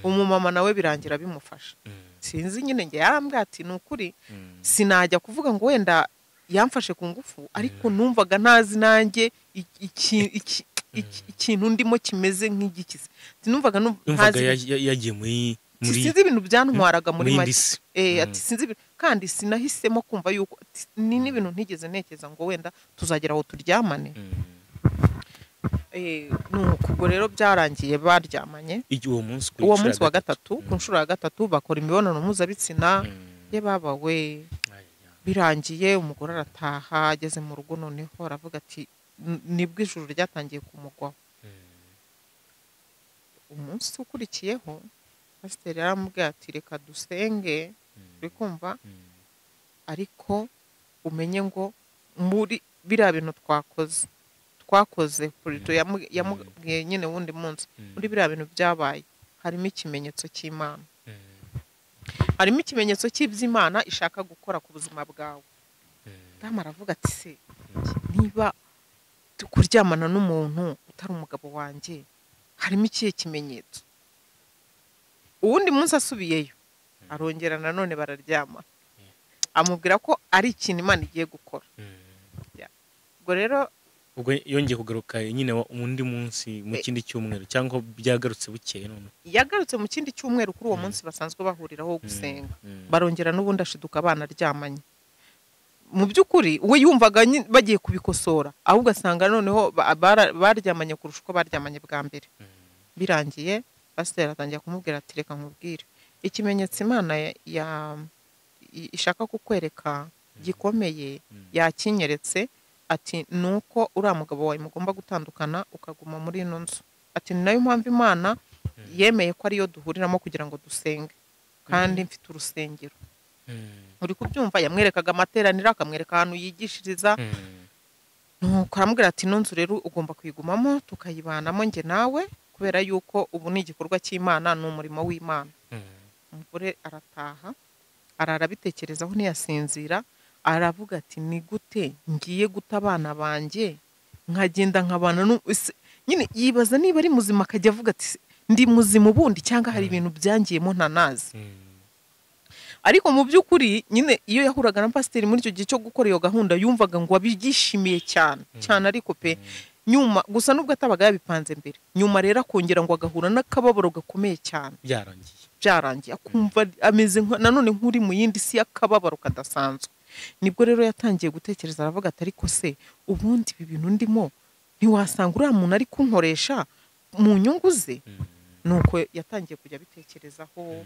umumama nawe birangira bimufasha. Sinzi nyine nge yarambwiye ati ni ukuri sinajya kuvuga ngo wenda yamfashe ku ngufu, ariko numvaga ntazi nanjye ikintu ndimo kimeze nk'igikize. Sinumvaga
ntazi yagiye muri
sinzi ibintu byantwaraga muri make. Ati sinzi, kandi sinahisemo kumva yuko ni n'ibintu ntigeze ntekeza ngo wenda tuzagera aho turyamane. Nuko ubwo rero byarangiye baryamanye uwo munsi wa gatatu, ku nshuro ya gatatu bakora imibonano mpuzabitsina. Ye baba we, birangiye umugore arataha, ageze mu rugo noneho aravuga ati nibwo ijuru ryatangiye kumugwaho. Umunsi ukurikiyeho Pasiteri yaramubwiye ati reka dusenge, uri kumva, ariko umenye ngo muri biriya bintu twakoze Purito yamubwiye nyine wundi munsi, muri biriya bintu byabaye harimo ikimenyetso cy'Imana, harimo ikimenyetso cy'iby'Imana ishaka gukora ku buzima bwawe. Damu aravuga ati se niba kuryamana n'umuntu utari umugabo wanjye harimo ikihe kimenyetso? Uwundi munsi asubiyeyo arongera nanone bararyama, amubwira ko ari ikintu Imana igiye gukora. Ubwo rero
ubwo yongeye kugaruka nyine undi munsi mu kindi cyumweru, cyangwa byagarutse bukeye? None
yagarutse mu kindi cyumweru kuri uwo munsi basanzwe bahuriraho gusenga, barongera n'ubundi ashiduka abana aryamanye. Mu by'ukuri we yumvaga bagiye kubikosora, ahubwo asanga noneho baryamanye kurusha uko baryamanye bwa mbere. Birangiye pasiteri atangira kumubwira ati reka nkubwire ikimenyetso Imana ishaka kukwereka gikomeye, yakinyeretse. Ati nuko uriya mugabo wawe mugomba gutandukana ukaguma muri ino nzu. Ati ni nayo mpamvu Imana yemeye ko ariyo duhuriramo kugira ngo dusenge, kandi mfite urusengero. Uri kubyumva? Yamwerekaga amateraniro, akamwereka ahantu yigishiriza. Nuko aramubwira ati ino nzu rero ugomba kuyigumamo tukayibanamo njye nawe, kubera yuko ubu ni igikorwa cy'Imana, ni umurimo w'Imana. Umugore arataha, arara abitekerezaho ntiyasinzira, aravuga ati ni gute ngiye guta abana banjye nkagenda nkabana nyine yibaza niba ari muzima, akajya avuga ati ndi muzima ubundi cyangwa hari ibintu byangiyemo ntanazi. Ariko mu by'ukuri nyine iyo yahuraga na pasiteri muri icyo gihe cyo gukora iyo gahunda, yumvaga ngo abyishimiye cyane cyane, ariko pe nyuma gusa nubwo atabaga yabipanze mbere, nyuma rero akongera ngo agahura n'akababaro gakomeye cyane, byarangiye akumva ameze nanone nk'uri mu yindi si y'akababaro kadasanzwe. Nibwo rero yatangiye gutekereza, aravuga ati ariko se ubundi ibi bintu ndimo ntiwasanga uriya muntu ari kunkoresha mu nyungu ze? Nuko yatangiye kujya abitekerezaho.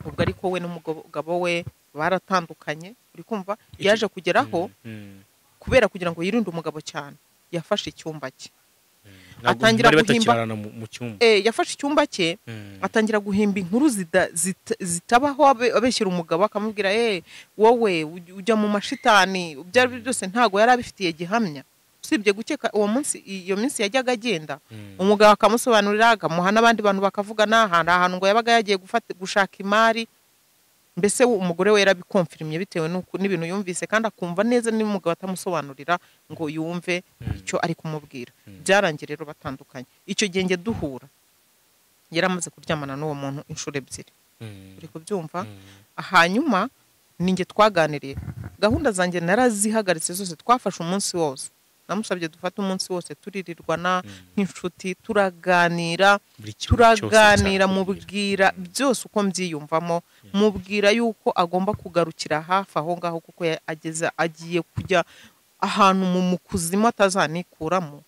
Ubwo ariko we n'umugabo we baratandukanye, uri kumva, yaje kugeraho kubera kugira ngo yirinde umugabo cyane, yafashe icyumba cye atangira guhimba
mu cyumba.
Yafashe icyumba cye atangira guhimba inkuru zitabaho, abeshyira umugabo akamubwira wowe ujya mu mashitani, ibyo ari byo byose ntago yari abifitiye gihamya, usibye gukeka. Uwo munsi iyo minsi yajyaga agenda umugabo akamusobanurira, akamuha n'abandi bantu bakavugana, hari ahantu ngo yabaga yagiye gushaka imari. Mbese umugore we yarabikonfirmye bitewe n'ibintu yumvise, kandi akumva neza n'umugabo atamusobanurira ngo yumve icyo ari kumubwira. Byarangiye rero batandukanye. Icyo gihe nge duhura yaramaze kuryamana n'uwo muntu inshuro ebyiri, uri kubyumva. Hanyuma ninjye twaganiriye, gahunda zanjye narazihagaritse zose, twafashe umunsi wose, namusabye dufate umunsi wose turirirwana nk'inshuti, turaganira mubwira byose uko mbyiyumvamo, mubwira yuko agomba kugarukira hafi aho ngaho, kuko ageze agiye kujya ahantu mu kuzimu atazanikuramo.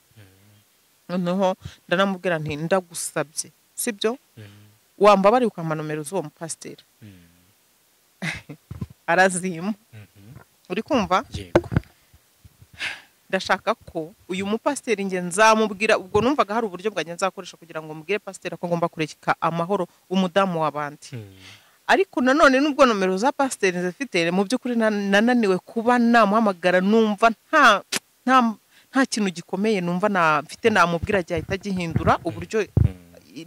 Noneho ndanamubwira nti ndagusabye, sibyo, wambabari ukampa nomero z'uwo mupasiteri. Arazima. Uri kumva?
Yego.
Ndashaka ko uyu mupasiteri nge nzamubwira, ubwo numvaga hari uburyo bwanjye nzakoresha kugira ngo mubwire pasiteri ko ngomba kureka amahoro umudamu w'abandi. Ariko nanone nubwo nomero za pasiteri nzifite, mu by'ukuri nananiwe kuba namuhamagara, numva nta kintu gikomeye numva mfite namubwira agahita agihindura uburyo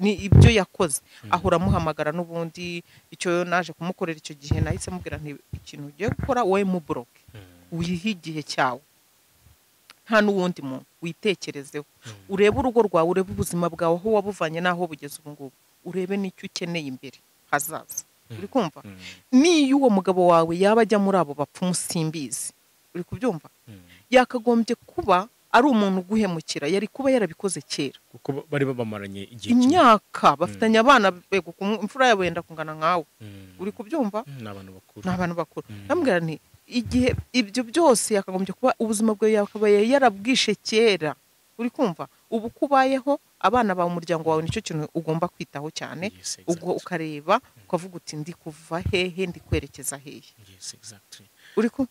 ni ibyo yakoze. Ahora amuhamagara n'ubundi. Icyo naje kumukorera icyo gihe, nahise mubwira nti ikintu ugiye gukora wowe mubroke, wihe igihe cyawe, nta n'uwundi muntu witekerezeho, urebe urugo rwawe, urebe ubuzima bwawe aho wabuvanye n'aho bugeze ubu ngubu, urebe n'icyo ukeneye imbere hazaza. Uri kumva? Niyo uwo mugabo wawe yaba ajya muri abo bapfumu simbizi, uri kubyumva, yakagombye kuba ari umuntu uguhemukira, yari kuba yarabikoze kera,
kuko bari bamaranye igihe
imyaka bafitanye abana, imfura yabo yenda kungana nkawe. Uri kubyumva?
Ni abantu bakuru,
ni abantu bakuru. Ndamubwira nti igihe ibyo byose yakagombye kuba ubuzima bwawe yakabaye yarabwishe kera. Uri kumva? Ubu kubayeho abana bawe, umuryango wawe, nicyo kintu ugomba kwitaho cyane. Ubwo ukareba ukavuga uti ndi kuva hehe, ndi kwerekeza hehe. Uri ku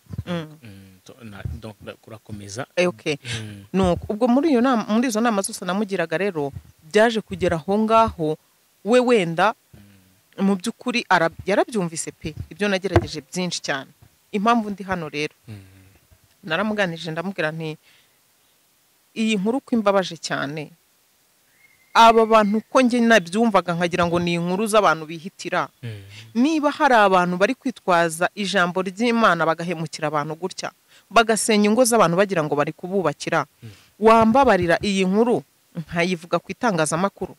donc kurakomeza.
Okay. Nuko ubwo muri iyo nama, muri izo nama zose namugiraga rero, byaje kugera aho ngaho we wenda Mu by'ukuri yarabyumvise pe, ibyo nagerageje byinshi cyane. Impamvu ndi hano rero, naramuganirije ndamubwira nti iyi nkuru ko imbabaje cyane, aba bantu ko njye nabyumvaga nkagira ngo ni inkuru z'abantu bihitira, niba hari abantu bari kwitwaza ijambo ry'Imana bagahemukira abantu gutya, bagasenya ingo z'abantu bagira ngo bari kububakira, wambabarira iyi nkuru nkayivuga ku itangazamakuru,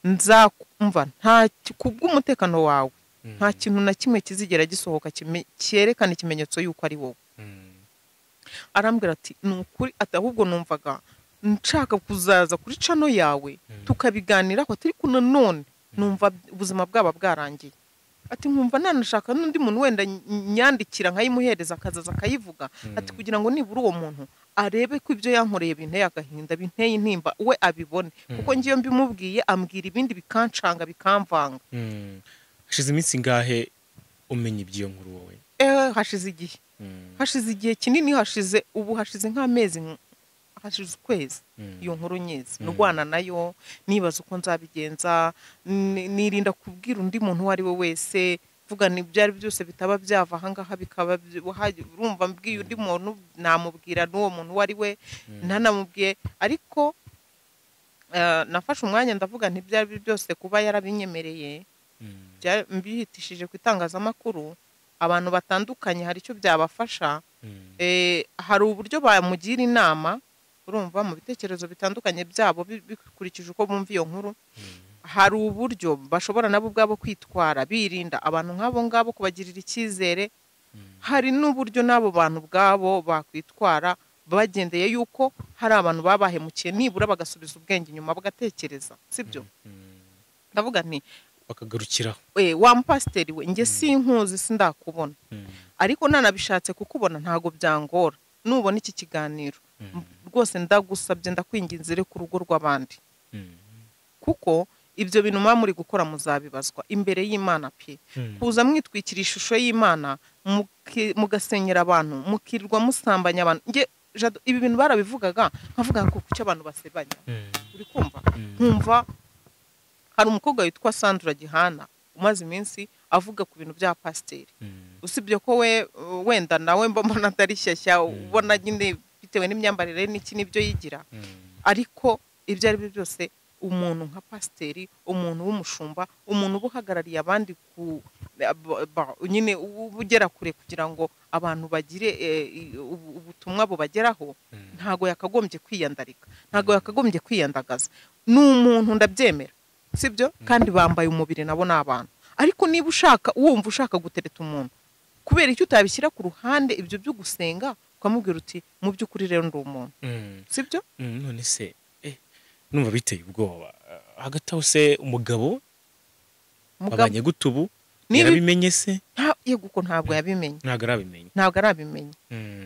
nzakumva nta kubw'umutekano wawe nta kintu na kimwe kizigera gisohoka cyerekana ikimenyetso y'uko ari wowe. Arambwira ati ni ukuri, ati ahubwo numvaga nshaka kuzaza kuri cano yawe tukabiganiraho, ariko nanone numva ubuzima bwaba bwarangiye, ati nkumva nanashaka n'undi muntu wenda nyandikira nkayimuhereza akazaza akayivuga, ati kugira ngo nibura uwo muntu arebe ko ibyo yankoreye binteye agahinda, binteye intimba, we abibone, kuko ngiyo mbimubwiye ambwira ibindi bikancanga bikamvanga.
Hashize iminsi ingahe umenya iby'iyo nkuru wowe?
Hashize igihe, hashize igihe kinini, hashize ubu hashize nk'amezi, hashize ukwezi iyo nkuru nyizi, ndwana nayo nibaza uko nzabigenza, nirinda kubwira undi muntu uwo ari we wese, vuga ni byari byose bitaba byava ahangaha bikaba urumva mbwiye undi muntu namubwira n'uwo muntu uwo ari we ntanamubwiye, ariko nafashe umwanya ndavuga nti byari byose kuba yarabinyemereye, mbihitishije ku itangazamakuru, abantu batandukanye hari icyo byabafasha, hari uburyo bamugira inama, urumva mu bitekerezo bitandukanye byabo bikurikije uko bumva iyo nkuru, hari uburyo bashobora nabo ubwabo kwitwara birinda abantu nk'abo ngabo kubagirira icyizere, hari n'uburyo n'abo bantu ubwabo bakwitwara bagendeye yuko hari abantu babahemukiye, nibura bagasubiza ubwenge inyuma bagatekereza, sibyo? Ndavuga nti
bakagarukiraho.
Wa mupasiteri we njye sinkuzi sindakubona, ariko nanabishatse kukubona ntago byangora, nubona iki kiganiro rwose ndagusabye ndakwinginze ku rugo rw'abandi, kuko ibyo bintu muba muri gukora muzabibazwa imbere y'Imana pe. Kuza mwitwikira ishusho y'Imana mugasenyera abantu, mukirirwa musambanya abantu. Nge ibi bintu barabivugaga nkavuga ngo kuki abantu basebanya, uri kumva? Nkumva hari umukobwa witwa Sandra Gihana umaze iminsi avuga ku bintu bya pasiteri, usibye ko we wenda nawe mbona atari shyashya, ubona nyine bitewe n'imyambarire n'iki n'ibyo yigira, ariko ibyo ari byo byose umuntu nka pasiteri, umuntu w'umushumba, umuntu uba uhagarariye abandi ku nyine ugera kure kugira ngo abantu bagire ubutumwa bubageraho, ntago yakagombye kwiyandarika, ntago yakagombye kwiyandagaza. Ni umuntu ndabyemera, sibyo? Kandi bambaye umubiri nabo ni abantu, ariko niba ushaka wumva ushaka gutereta umuntu, kubera icyo utabishyira ku ruhande ibyo byo gusenga ukamubwira uti mu by'ukuri rero ndi umuntu, sibyo?
None se numva biteye ubwoba. Hagati aho se umugabo babanye gute ubu? Yarabimenye se?
Yego, ko ntabwo yabimenye,
ntabwo arabimenya,
ntabwo arabimenya.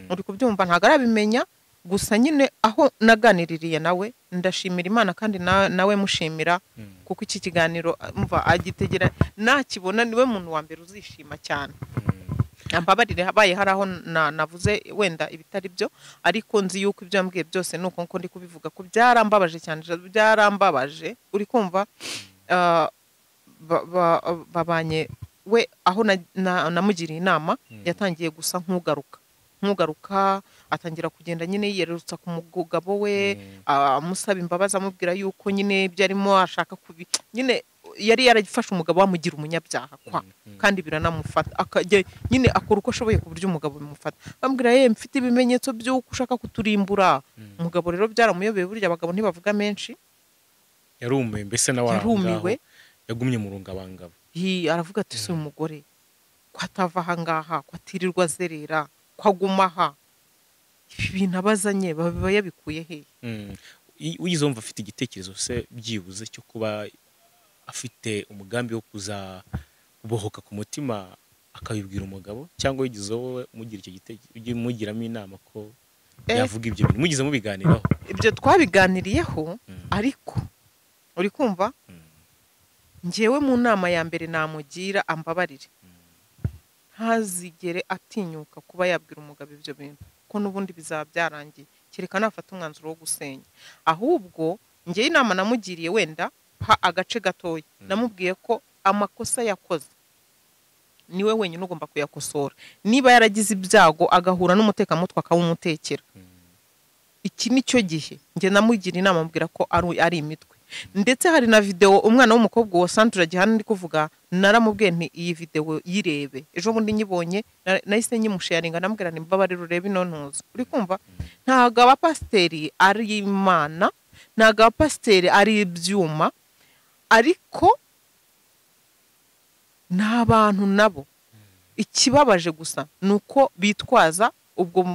Uri kubyumva? Ntabwo arabimenya. Gusa nyine aho naganiririye nawe ndashimira Imana, kandi nawe mushimira, kuko iki kiganiro mva agitegera nakibona niwe muntu wa mbere uzishima cyane. Ambabarire habaye hari aho navuze wenda ibitari byo, ariko nzi yuko ibyo yambwiye byose nuko nko ndi kubivuga ko byarambabaje cyane, byarambabaje. Uri kumva? Babanye we aho namugiriye inama, yatangiye gusa nkugaruka, atangira kugenda nyine yiyerurutsa ku mugabo we, amusaba imbabazi, amubwira yuko nyine ibyo arimo ashaka kubi nyine yari yarafashe umugabo wamugira umunyabyaha kwa, kandi biranamufata, akajya nyine akora uko ashoboye ku buryo umugabo bimufata, bambwira ye mfite ibimenyetso by'uko ushaka kuturimbura. Umugabo rero byaramuyobeye, burya abagabo ntibavuga menshi,
yarumiwe mbese nawe
yarumiwe,
yagumye mu rungabangabo.
Aravuga ati si umugore ko atava aha ngaha, ko atirirwa azerera, ko aguma aha, ibi bintu abazanye baba yabikuye he?
Uyize wumva afite igitekerezo se byibuze cyo kuba afite umugambi wo kuzabohoka ku mutima akabibwira umugabo, cyangwa wigize wowe mugira icyo gitekerezo, mugiramo inama ko yavuga ibyo bintu, mugize mubiganiraho?
Ibyo twabiganiriyeho, ariko uri kumva njyewe mu nama ya mbere namugira ambabarire, ntazigere atinyuka kuba yabwira umugabo ibyo bintu, ko n'ubundi bizaba byarangiye, kereka nafata umwanzuro wo gusenya. Ahubwo njyewe inama namugiriye wenda agace gatoya. Namubwiye ko amakosa yakoze niwe wenyine ugomba kuyakosora. Niba yaragize ibyago agahura n'umutekamutwe akawumutekera, iki nicyo gihe njye namugira inama, mubwira ko ari imitwe. Ndetse hari na video umwana w'umukobwa wa Sandra Gihana ndi kuvuga, naramubwiye nti iyi video yirebe. Ejo bundi nyibonye nahise nyimusharinga, namubwira nti mbabarira urebe ino ntuza. Uri kumva? Ntabwo abapasiteri ari Imana, ntabwo abapasiteri ari ibyuma, ariko ni abantu nabo. Ikibabaje gusa ni uko bitwaza ubwo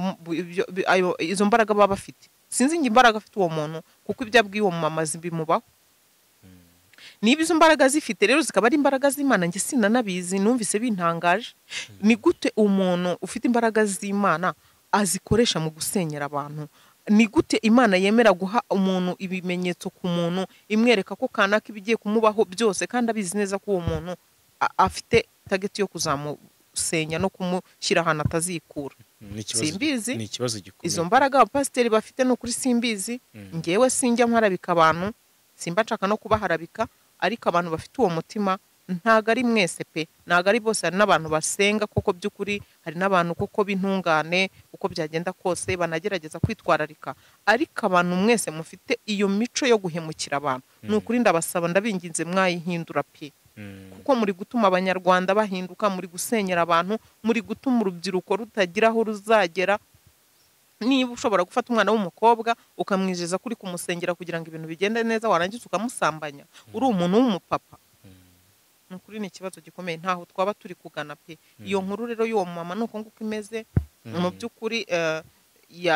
izo mbaraga baba bafite. Sinzi ngo imbaraga afite uwo muntu, kuko ibyo abwiye uwo mama bimubaho. Niba izo mbaraga zifite rero zikaba ari imbaraga z'Imana, njye sinanabizi, numvise bintangaje. Ni gute umuntu ufite imbaraga z'Imana azikoresha mu gusenyera abantu? Ni gute Imana yemera guha umuntu ibimenyetso ku muntu, imwereka ko kanaka ibigiye kumubaho byose, kandi abizi neza ko uwo muntu afite target yo kuzamusenya no kumushyira ahantu atazikura? Simbizi.
Ni ikibazo gikomeye.
Izo mbaraga abapasiteri bafite ni ukuri simbizi. Ngewe sinjya mparabika abantu, simba nshaka no kubaharabika, ariko abantu bafite uwo mutima ntago ari mwese pe, ntago ari bose. Hari n'abantu basenga koko by'ukuri, hari n'abantu koko b'intungane, uko byagenda kose banagerageza kwitwararika, ariko abantu mwese mufite iyo mico yo guhemukira abantu, ni ukuri ndabasaba, ndabinginze, mwayihindura pe. Kuko muri gutuma abanyarwanda bahinduka, muri gusenyera abantu, muri gutuma urubyiruko rutagira aho ruzagera. Niba ushobora gufata umwana w'umukobwa ukamwizeza kuri kumusengera kugira ngo ibintu bigende neza, warangiza ukamusambanya, uri umuntu w'umupapa, ni ukuri ni ikibazo gikomeye, ntaho twaba turi kugana pe. Iyo nkuru rero y'uwo mama ni uko nguko imeze. Mu by'ukuri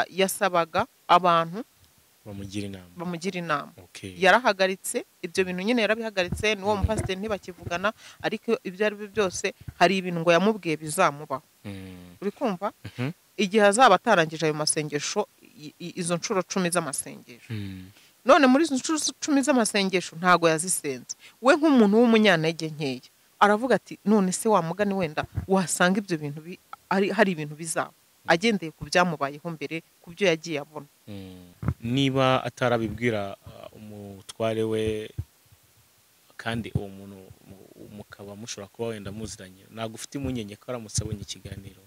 yasabaga abantu
bamugira
inama. Yarahagaritse ibyo bintu nyine, yarabihagaritse n'uwo mupasiteri ntibakivugana, ariko ibyo ari byo byose hari ibintu ngo yamubwiye bizamubaho. Uri kumva? Igihe azaba atarangije ayo masengesho, izo nshuro 10 z'amasengesho. None muri izo nshuro 10 z'amasengesho ntago yazisenze. We nk'umuntu w'umunyantege nkeya aravuga ati none se wa mugani wenda wasanga ibyo bintu hari ibintu bizaba, agendeye ku byamubayeho mbere, ku byo yagiye abona.
Niba atarabibwira umutware we, kandi uwo muntu mukaba mushobora kuba wenda muziranye, ntabwo ufite impungenge ko aramutse abonye ikiganiro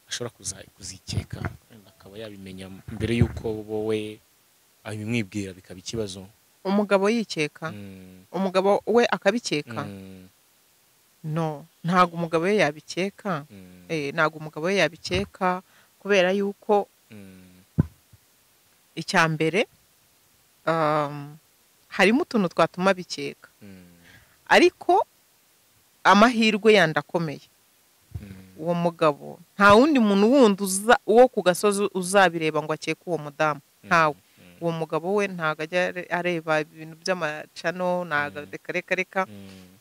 ashobora kuzikeka, akaba yabimenya mbere y'uko wowe abimwibwira bikaba ikibazo?
Umugabo yikeka, umugabo we akabikeka? No, ntabwo umugabo we yabikeka. Ntabwo umugabo we yabikeka, kubera yuko icya mbere harimo utuntu twatuma bikeka, ariko amahirwe yandi akomeye, uwo mugabo nta wundi muntu wundi uwo ku gasozi uzabireba ngo akeke uwo mudamu, ntawe. Uwo mugabo we ntago ajya areba ibintu by'amacano, ntago reka reka.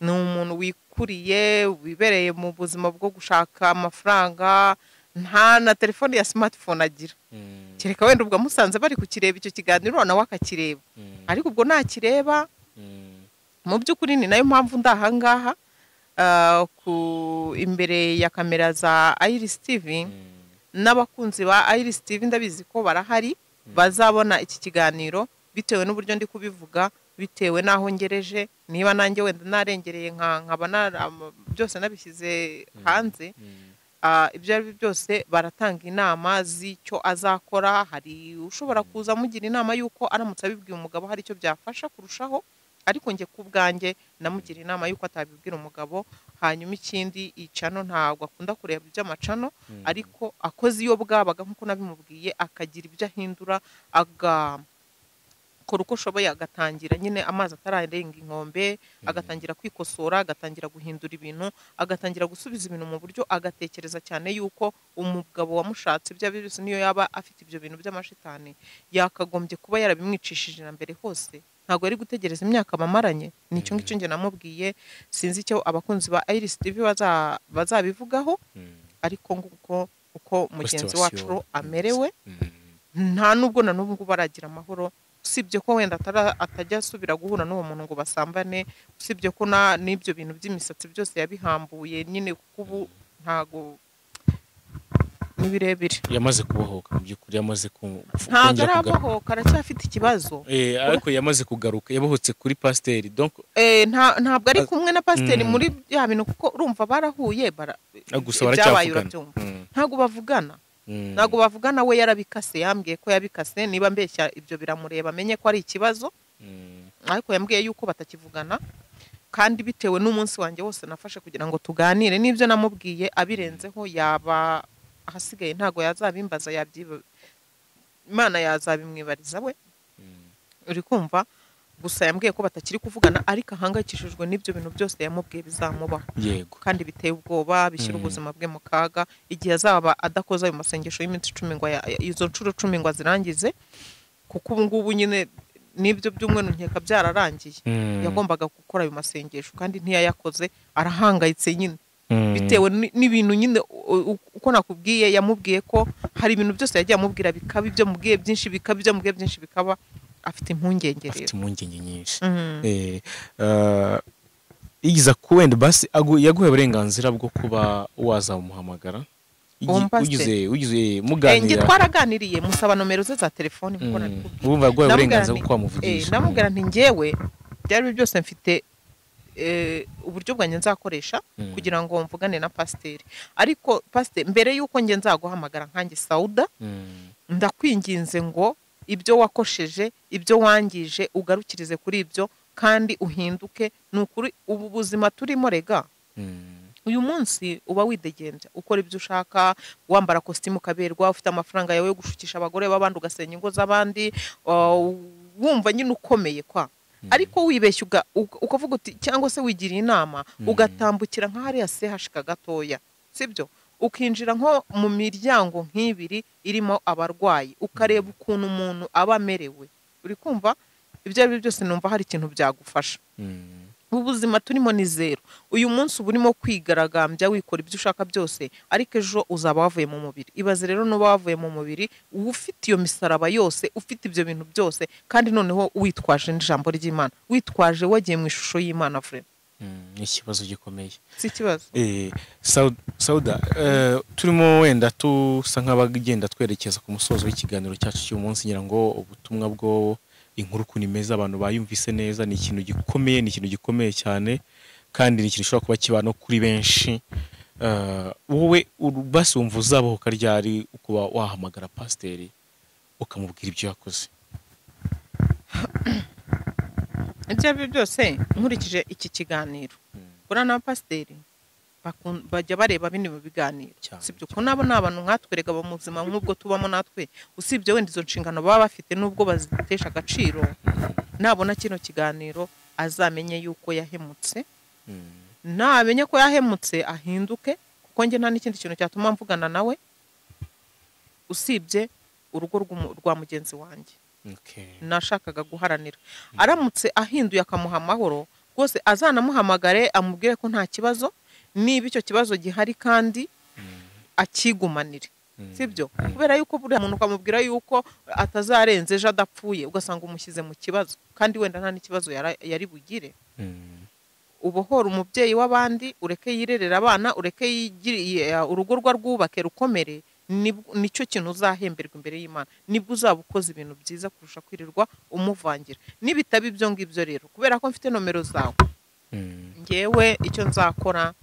Ni umuntu wikuriye, wibereye mu buzima bwo gushaka amafaranga, nta na telefone ya smartphone agira. Kereka wenda ubwo amusanze bari kukireba icyo kiganiro nawe akakireba, ariko ubwo nakireba. Mu by'ukuri ni nayo mpamvu ndahangaha ku imbere ya kamera za Iris TV n'abakunzi ba Iris TV, ndabizi ko barahari bazabona iki kiganiro bitewe n'uburyo ndi kubivuga, bitewe naho ngereje, niba nanjye wenda narengereye nkaba byose nabishyize hanze. Ibyo ari byo byose baratanga inama z'icyo azakora. Hari ushobora kuza amugira inama y'uko aramutse abibwiye umugabo hari icyo byafasha kurushaho, ariko njye ku bwanjye namugira inama y'uko atabibwira umugabo. Hanyuma ikindi, icano ntabwo akunda kureba iby'amacano, ariko akoze iyo bwabaga nk'uko nabimubwiye, akagira ibyo ahindura, agakora uko ashoboye, agatangira nyine amazi atararenga inkombe, agatangira kwikosora, agatangira guhindura ibintu, agatangira gusubiza ibintu mu buryo, agatekereza cyane yuko umugabo wamushatse ibyo ari byo byose, niyo yaba afite ibyo bintu by'amashitani, yakagombye kuba yarabimwicishije na mbere hose. Ntabwo ari gutegereza imyaka bamaranye. Nicyo ngicyo njye namubwiye. Sinzi icyo abakunzi ba Iris TV bazabivugaho, ariko nguko uko mugenzi wacu amerewe, nta nubwo na n'ubu ngubu aragira amahoro, usibye ko wenda atajya asubira guhura n'uwo muntu ngo basambane, usibye ko n'ibyo bintu by'imisatsi byose yabihambuye nyine, kuko ubu ntago Ni birebire.
Yamaze kubohoka mu by'ukuri, yamaze
ntabwo arabohoka, aracyafite ikibazo.
Ariko yamaze kugaruka, yabohotse kuri pasiteri. Donc
ntabwo ari kumwe na pasiteri muri bya bintu, kuko urumva barahuye
gusa baracyavugana.
Ntabwo bavugana. Ntabwo bavugana, we yarabikase, yambwiye ko yabikase. Niba mbeshya ibyo biramureba, amenye ko ari ikibazo. Ariko yambwiye yuko batakivugana, kandi bitewe n'umunsi wanjye wose nafashe kugira ngo tuganire, n'ibyo namubwiye abirenzeho yaba ahasigaye ntago yazabimbaza, yabyiba Imana yazabimwibariza we. Uri kumva? Gusa yambwiye ko batakiri kuvugana, ariko ahangayikishijwe n'ibyo bintu byose yamubwiye bizamubaho.
Yego.
Kandi biteye ubwoba, bishyira ubuzima bwe mu kaga igihe azaba adakoze ayo masengesho y'iminsi 10 ngo izo nshuro 10 ngo azirangize, kuko ubu ngubu nyine n'ibyo by'umweru nkeka byararangiye. Yagombaga gukora ayo masengesho kandi ntiyayakoze, arahangayitse nyine bitewe n'ibintu nyine uko nakubwiye. Yamubwiye ko hari ibintu byose yagiye amubwira bikaba, ibyo mubwiye byinshi bikaba, ibyo mubwiye byinshi bikaba. Afite impungenge rero,
afite impungenge nyinshi. Igiza ku wenda basi yaguhe uburenganzira bwo kuba wazamuhamagara, ugize muganira.
Nge twaraganiriye, musaba nomero ze za telefoni kuko nakubwiye.
Urumva yaguhe uburenganzira bwo kwamuvugisha.
Namubwira nti ngewe byari byose mfite uburyo bwanjye nzakoresha kugira ngo mvugane na pasiteri, ariko pasiteri mbere yuko nge nzaguhamagara nkanjye Sauda, ndakwinginze ngo ibyo wakosheje, ibyo wangije, ugarukirize kuri ibyo kandi uhinduke. Nukuri ubu buzima turimo rega, uyu munsi uba widegembya, ukora ibyo ushaka, wambara kositimu ukaberwa, ufite amafaranga yawe yo gushukisha abagore b'abandi, ugasenya ingo z'abandi, wumva nyine ukomeye kwa. Ariko wibeshya ukavuga uti, cyangwa se wigiriye inama ugatambukira nka hariya sehashika gatoya, sibyo, ukinjira nko mu miryango nk'ibiri irimo abarwayi, ukareba ukuntu umuntu aba amerewe. Uri kumva? Ibyo ari byo byose numva hari ikintu byagufasha. Ubuzima turimo ni zero. Uyu munsi uba urimo kwigaragambya, wikora ibyo ushaka byose, ariko ejo uzaba wavuye mu mubiri. Ibaze rero nuba wavuye mu mubiri ufite iyo misaraba yose, ufite ibyo bintu byose, kandi noneho witwaje n'ijambo ry'Imana, witwaje wagiye mu ishusho y'Imana. Vraiment
ni ikibazo gikomeye.
Si ikibazo.
Sauda, turimo wenda tusa nk'abagenda twerekeza ku musozo w'ikiganiro cyacu cy'uyu munsi, ngira ngo ubutumwa bwo inkuru ukuntu imeze abantu bayumvise neza. Ni ikintu gikomeye, ni ikintu gikomeye cyane, kandi ni ikintu gishobora kuba kiba no kuri benshi. Wowe basi wumva uzabohoka ryari kuba wahamagara pasiteri ukamubwira ibyo yakoze?
Ibyo ari byo byose nkurikije iki kiganiro, buriya n'abapasiteri bajya bareba bino biganiro, sibyo? Ko nabo ni abantu nkatwereka mu buzima nk'ubwo tubamo natwe, usibye wenda izo nshingano baba bafite n'ubwo bazitesha agaciro. Nabona kino kiganiro azamenye yuko yahemutse, namenye ko yahemutse ahinduke, kuko njye nta n'ikindi kintu cyatuma mvugana nawe usibye urugo rwa mugenzi wanjye. Nashakaga guharanira. Aramutse ahinduye akamuha amahoro rwose, azanamuhamagare amubwire ko nta kibazo, niba icyo kibazo gihari kandi akigumanire, sibyo? Kubera yuko buriya muntu ukamubwira yuko atazarenze ejo adapfuye, ugasanga umushyize mu kibazo kandi wenda nta n'ikibazo yari bugire. Ubohora umubyeyi w'abandi, ureke yirerera abana, ureke urugo rwa rwubake rukomere, nicyo kintu uzahemberwa imbere y'Imana, nibwo uzaba ukoze ibintu byiza kurusha kwirirwa umuvangira. Nibitaba ibyo ngibyo rero, kubera ko mfite nomero zawe, ngewe icyo nzakora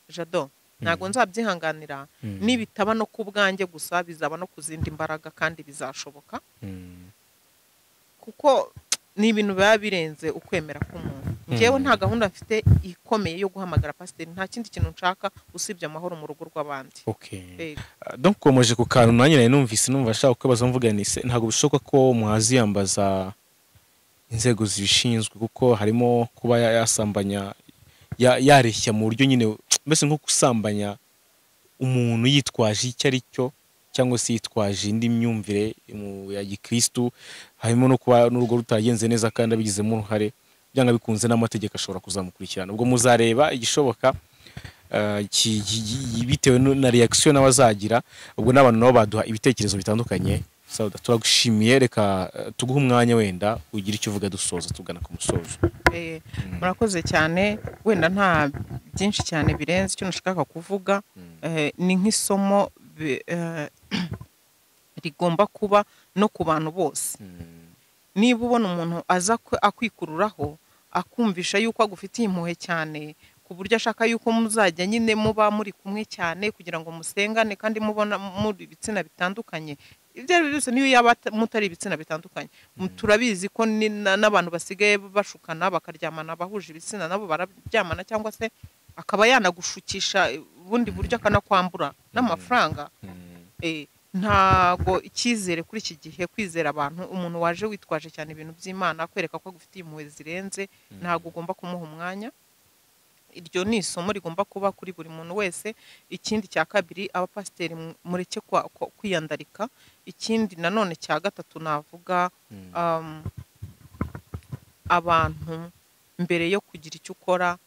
Jado, ntago nzabyihanganira. Nibitaba no ku bwanjye gusa, bizaba no kuzindi mbaraga kandi bizashoboka, kuko ni ibintu biba birenze ukwemera k'umuntu. Ngewe nta gahunda mfite ikomeye yo guhamagara pasiteri, nta kindi kintu nshaka usibye amahoro mu rugo rw'abandi.
Donc komoje ku kantu nanjye nari numvise, numva ashaka kubaza mvuga ni se ntabwo bishoboka ko mwaziyambaza inzego zibishinzwe, kuko harimo kuba yasambanya, yareshya mu buryo nyine mbese nko gusambanya umuntu yitwaje icyo ari cyo, cyangwa se yitwaje indi myumvire ya gikristu, harimo no kuba n'urugo rutagenze neza kandi abigizemo uruhare, byanga bikunze n'amategeko ashobora kuzamukurikirana. Ubwo muzareba igishoboka bitewe na reaction n'abazagira, ubwo n'abantu nabo baduha ibitekerezo bitandukanye. Sauda, turagushimiye, reka tuguhe umwanya wenda ugira icyo uvuga dusoza tugana ku musozo.
Murakoze cyane. Wenda nta byinshi cyane birenze icyo nashakaga kuvuga, ni nk'isomo rigomba kuba no ku bantu bose. Niba ubona umuntu aza akwikururaho akumvisha yuko agufitiye impuhwe cyane, ku buryo ashaka yuko muzajya nyine muba muri kumwe cyane kugira ngo musengane kandi mubona muri ibitsina bitandukanye, ibyo ari byo byose niyo yaba mutari ibitsina bitandukanye, turabizi ko n'abantu basigaye bashukana bakaryamana bahuje ibitsina nabo bararyamana, cyangwa se akaba yanagushukisha ubundi buryo akanakwambura n'amafaranga. Ntago icyizere kuri iki gihe, kwizera abantu, umuntu waje witwaje cyane ibintu by'Imana akwereka ko agufitiye impuhwe zirenze, ntago ugomba kumuha umwanya. Iryo ni isomo rigomba kuba kuri buri muntu wese. Ikindi cya kabiri, abapasiteri mureke kwiyandarika. Ikindi nanone cya gatatu navuga, abantu mbere yo kugira icyo ukora,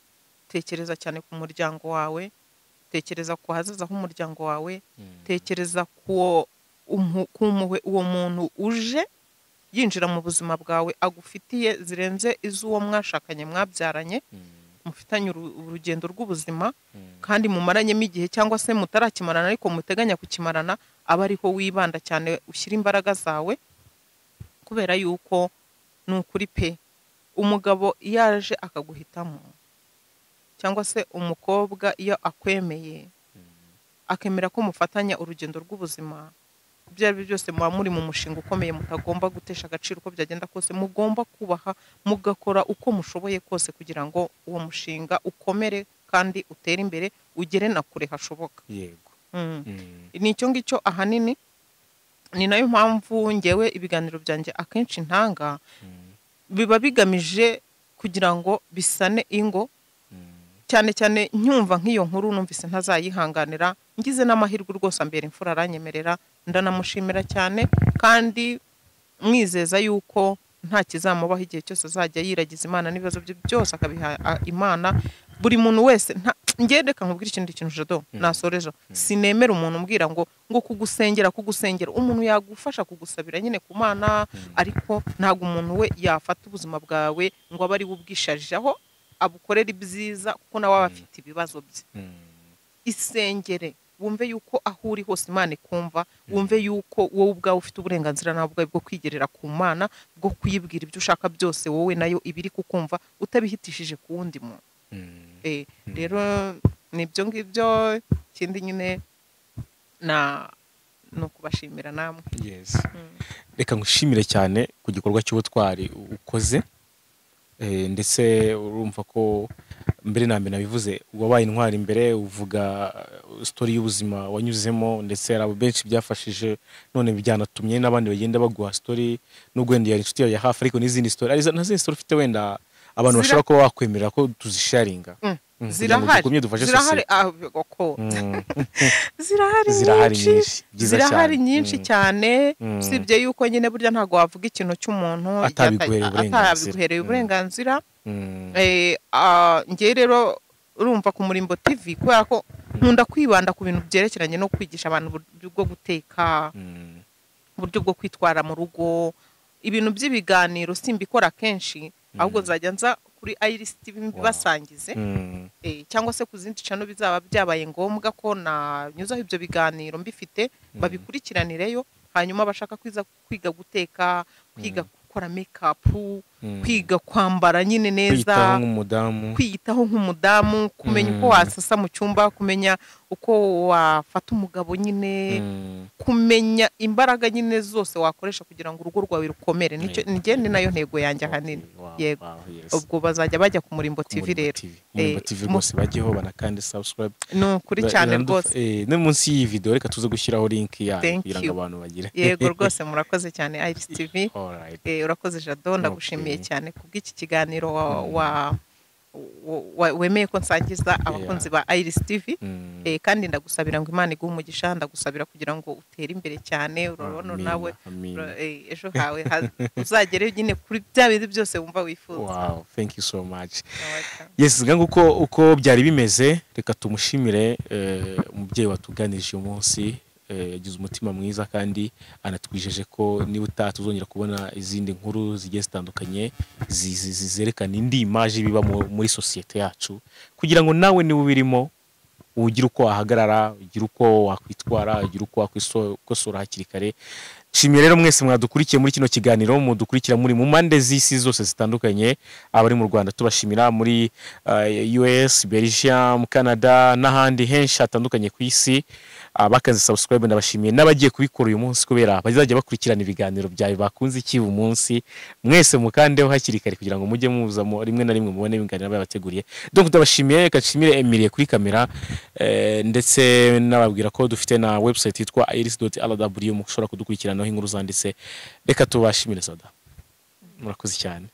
tekereza cyane ku muryango wawe, tekereza ku hazaza h'umuryango wawe, tekereza ku mpuhwe uwo muntu uje yinjira mu buzima bwawe agufitiye zirenze iz'uwo mwashakanye mwabyaranye, mufitanye urugendo rw'ubuzima kandi mumaranyemo igihe cyangwa se mutarakimarana ariko muteganya kukimarana, aba ariho wibanda cyane, ushyira imbaraga zawe, kubera yuko ni ukuri pe, umugabo iyo aje akaguhitamo cyangwa se umukobwa iyo akwemeye akemera ko mufatanya urugendo rw'ubuzima, ibyo ari byo byose muba muri mu mushinga ukomeye mutagomba gutesha agaciro uko byagenda kose, mugomba kubaha mugakora uko mushoboye kose kugira ngo uwo mushinga ukomere kandi utere imbere, ugere na kure hashoboka.
Yego.
Ni icyo ngicyo ahanini, ni nayo mpamvu ngewe ibiganiro byanjye akenshi ntanga biba bigamije kugira ngo bisane ingo, cyane cyane nyumva nk'iyo nkuru numvise ntazayihanganira, ngize n'amahirwe rwose ambera imfura aranyemerera, ndanamushimira cyane kandi mwizeza yuko nta kizamubaho igihe cyose azajya yiragiza Imana n'ibibazo bye byose akabiha Imana. Buri muntu wese, njye reka nkubwire ikindi kintu Jado, nasoreje, sinemera umuntu umbwira ngo kugusengera umuntu yagufasha kugusabira nyine ku Mana, ariko ntabwo umuntu we yafata ubuzima bwawe ngo abe ari we ubwishajeho abukorera ibyiza, kuko nawe aba afite ibibazo bye. Isengere, wumve yuko aho uri hose Imana ikumva, wumve yuko wowe ubwawe ufite uburenganzira nawe ubwawe bwo kwigerera ku Mana, bwo kuyibwira ibyo ushaka byose, wowe nayo ibiri kukumva utabihitishije ku wundi muntu. Rero nibyo ngibyo. Ikindi nyine ni ukubashimira namwe.
Yes. Reka ngushimire cyane ku gikorwa cy'ubutwari ukoze, ndetse urumva ko mbere na mbere nabivuze, wabaye intwari imbere, uvuga story y'ubuzima wanyuzemo, ndetse hari benshi byafashije, none byanatumye n'abandi bagenda baguha story, nubwo wenda yari inshuti yawe ya hafi, ariko n'izindi story, ari n'izindi story ufite wenda abantu bashobora kuba bakwemerera ko tuzisharinga.
Zirahari, zirahari nyinshi cyane, usibye yuko nyine burya ntabwo wavuga ikintu cy'umuntu atabiguhereye uburenganzira. Njye rero urumva ku Murimbo TV, kubera ko nkunda kwibanda ku bintu byerekeranye no kwigisha abantu uburyo bwo guteka, uburyo bwo kwitwara mu rugo, ibintu by'ibiganiro simbikora kenshi, ahubwo nzajya nza kuri Iris TV mbibasangize, cyangwa se ku zindi channel bizaba byabaye ngombwa ko nanyuzaho ibyo biganiro mbifite, babikurikiranireyo. Hanyuma bashaka kwiga guteka, kwiga gukora make-up, kwiga kwambara nyine neza, kwiyitaho nk'umudamu, kumenya uko wasasa mu cyumba, kumenya uko wafata umugabo nyine, kumenya imbaraga nyine zose wakoresha kugira ngo urugo rwawe rukomere. Nicyo njye ni nayo ntego yanjye ahanini. Yego, ubwo bazajya bajya ku Murimbo TV rero.
Murimbo TV rwose bajyeho banakande subscribe.
No kuri cyane rwose.
No munsi y'iyi video reka tuze gushyiraho link yayo kugira ngo abantu bagire.
Yego rwose murakoze cyane Iris TV. Urakoze Jado, ndagushimiye cyane kubw'iki kiganiro wemeye ko nsangiza abakunzi ba Iris TV. Kandi ndagusabira ngo Imana iguhe umugisha, ndagusabira kugira ngo utere imbere cyane, urabona nawe ejo hawe uzagere nyine kuri bya bindi byose wumva wifuza.
Wow, thank you so much. Yes, nguko uko byari bimeze, reka tumushimire umubyeyi watuganirije uyu munsi. Yagize umutima mwiza kandi anatwijeje ko niba utatuzongera kubona izindi nkuru zigiye zitandukanye zerekana indi image biba muri societe yacu, kugira ngo nawe niba ubirimo Ugira uko wahagarara, ugira uko wakwitwara, ugira uko wakwikosora hakiri kare. Nshimiye rero mwese mwadukurikiye muri kino kiganiro, mudukurikira muri mu mpande z'isi zose zitandukanye. Abari mu Rwanda tubashimira, muri US, Belgium, Canada n'ahandi henshi hatandukanye ku isi. Abakoze subscribe ndabashimiye, n'abagiye kubikora uyu munsi kubera bazajya bakurikirana ibiganiro byawe bakunze iki umunsi. Mwese mukandeho hakiri kare kugira ngo mujye muza rimwe na rimwe mubone ibiganiro babateguriye. Donc ndabashimiye, reka nshimire Emilie kuri kamera, ndetse nababwira ko dufite na website yitwa iris.rw mushobora kudukurikiranaho inkuru zanditse. Reka tubashimire Soda, murakoze cyane.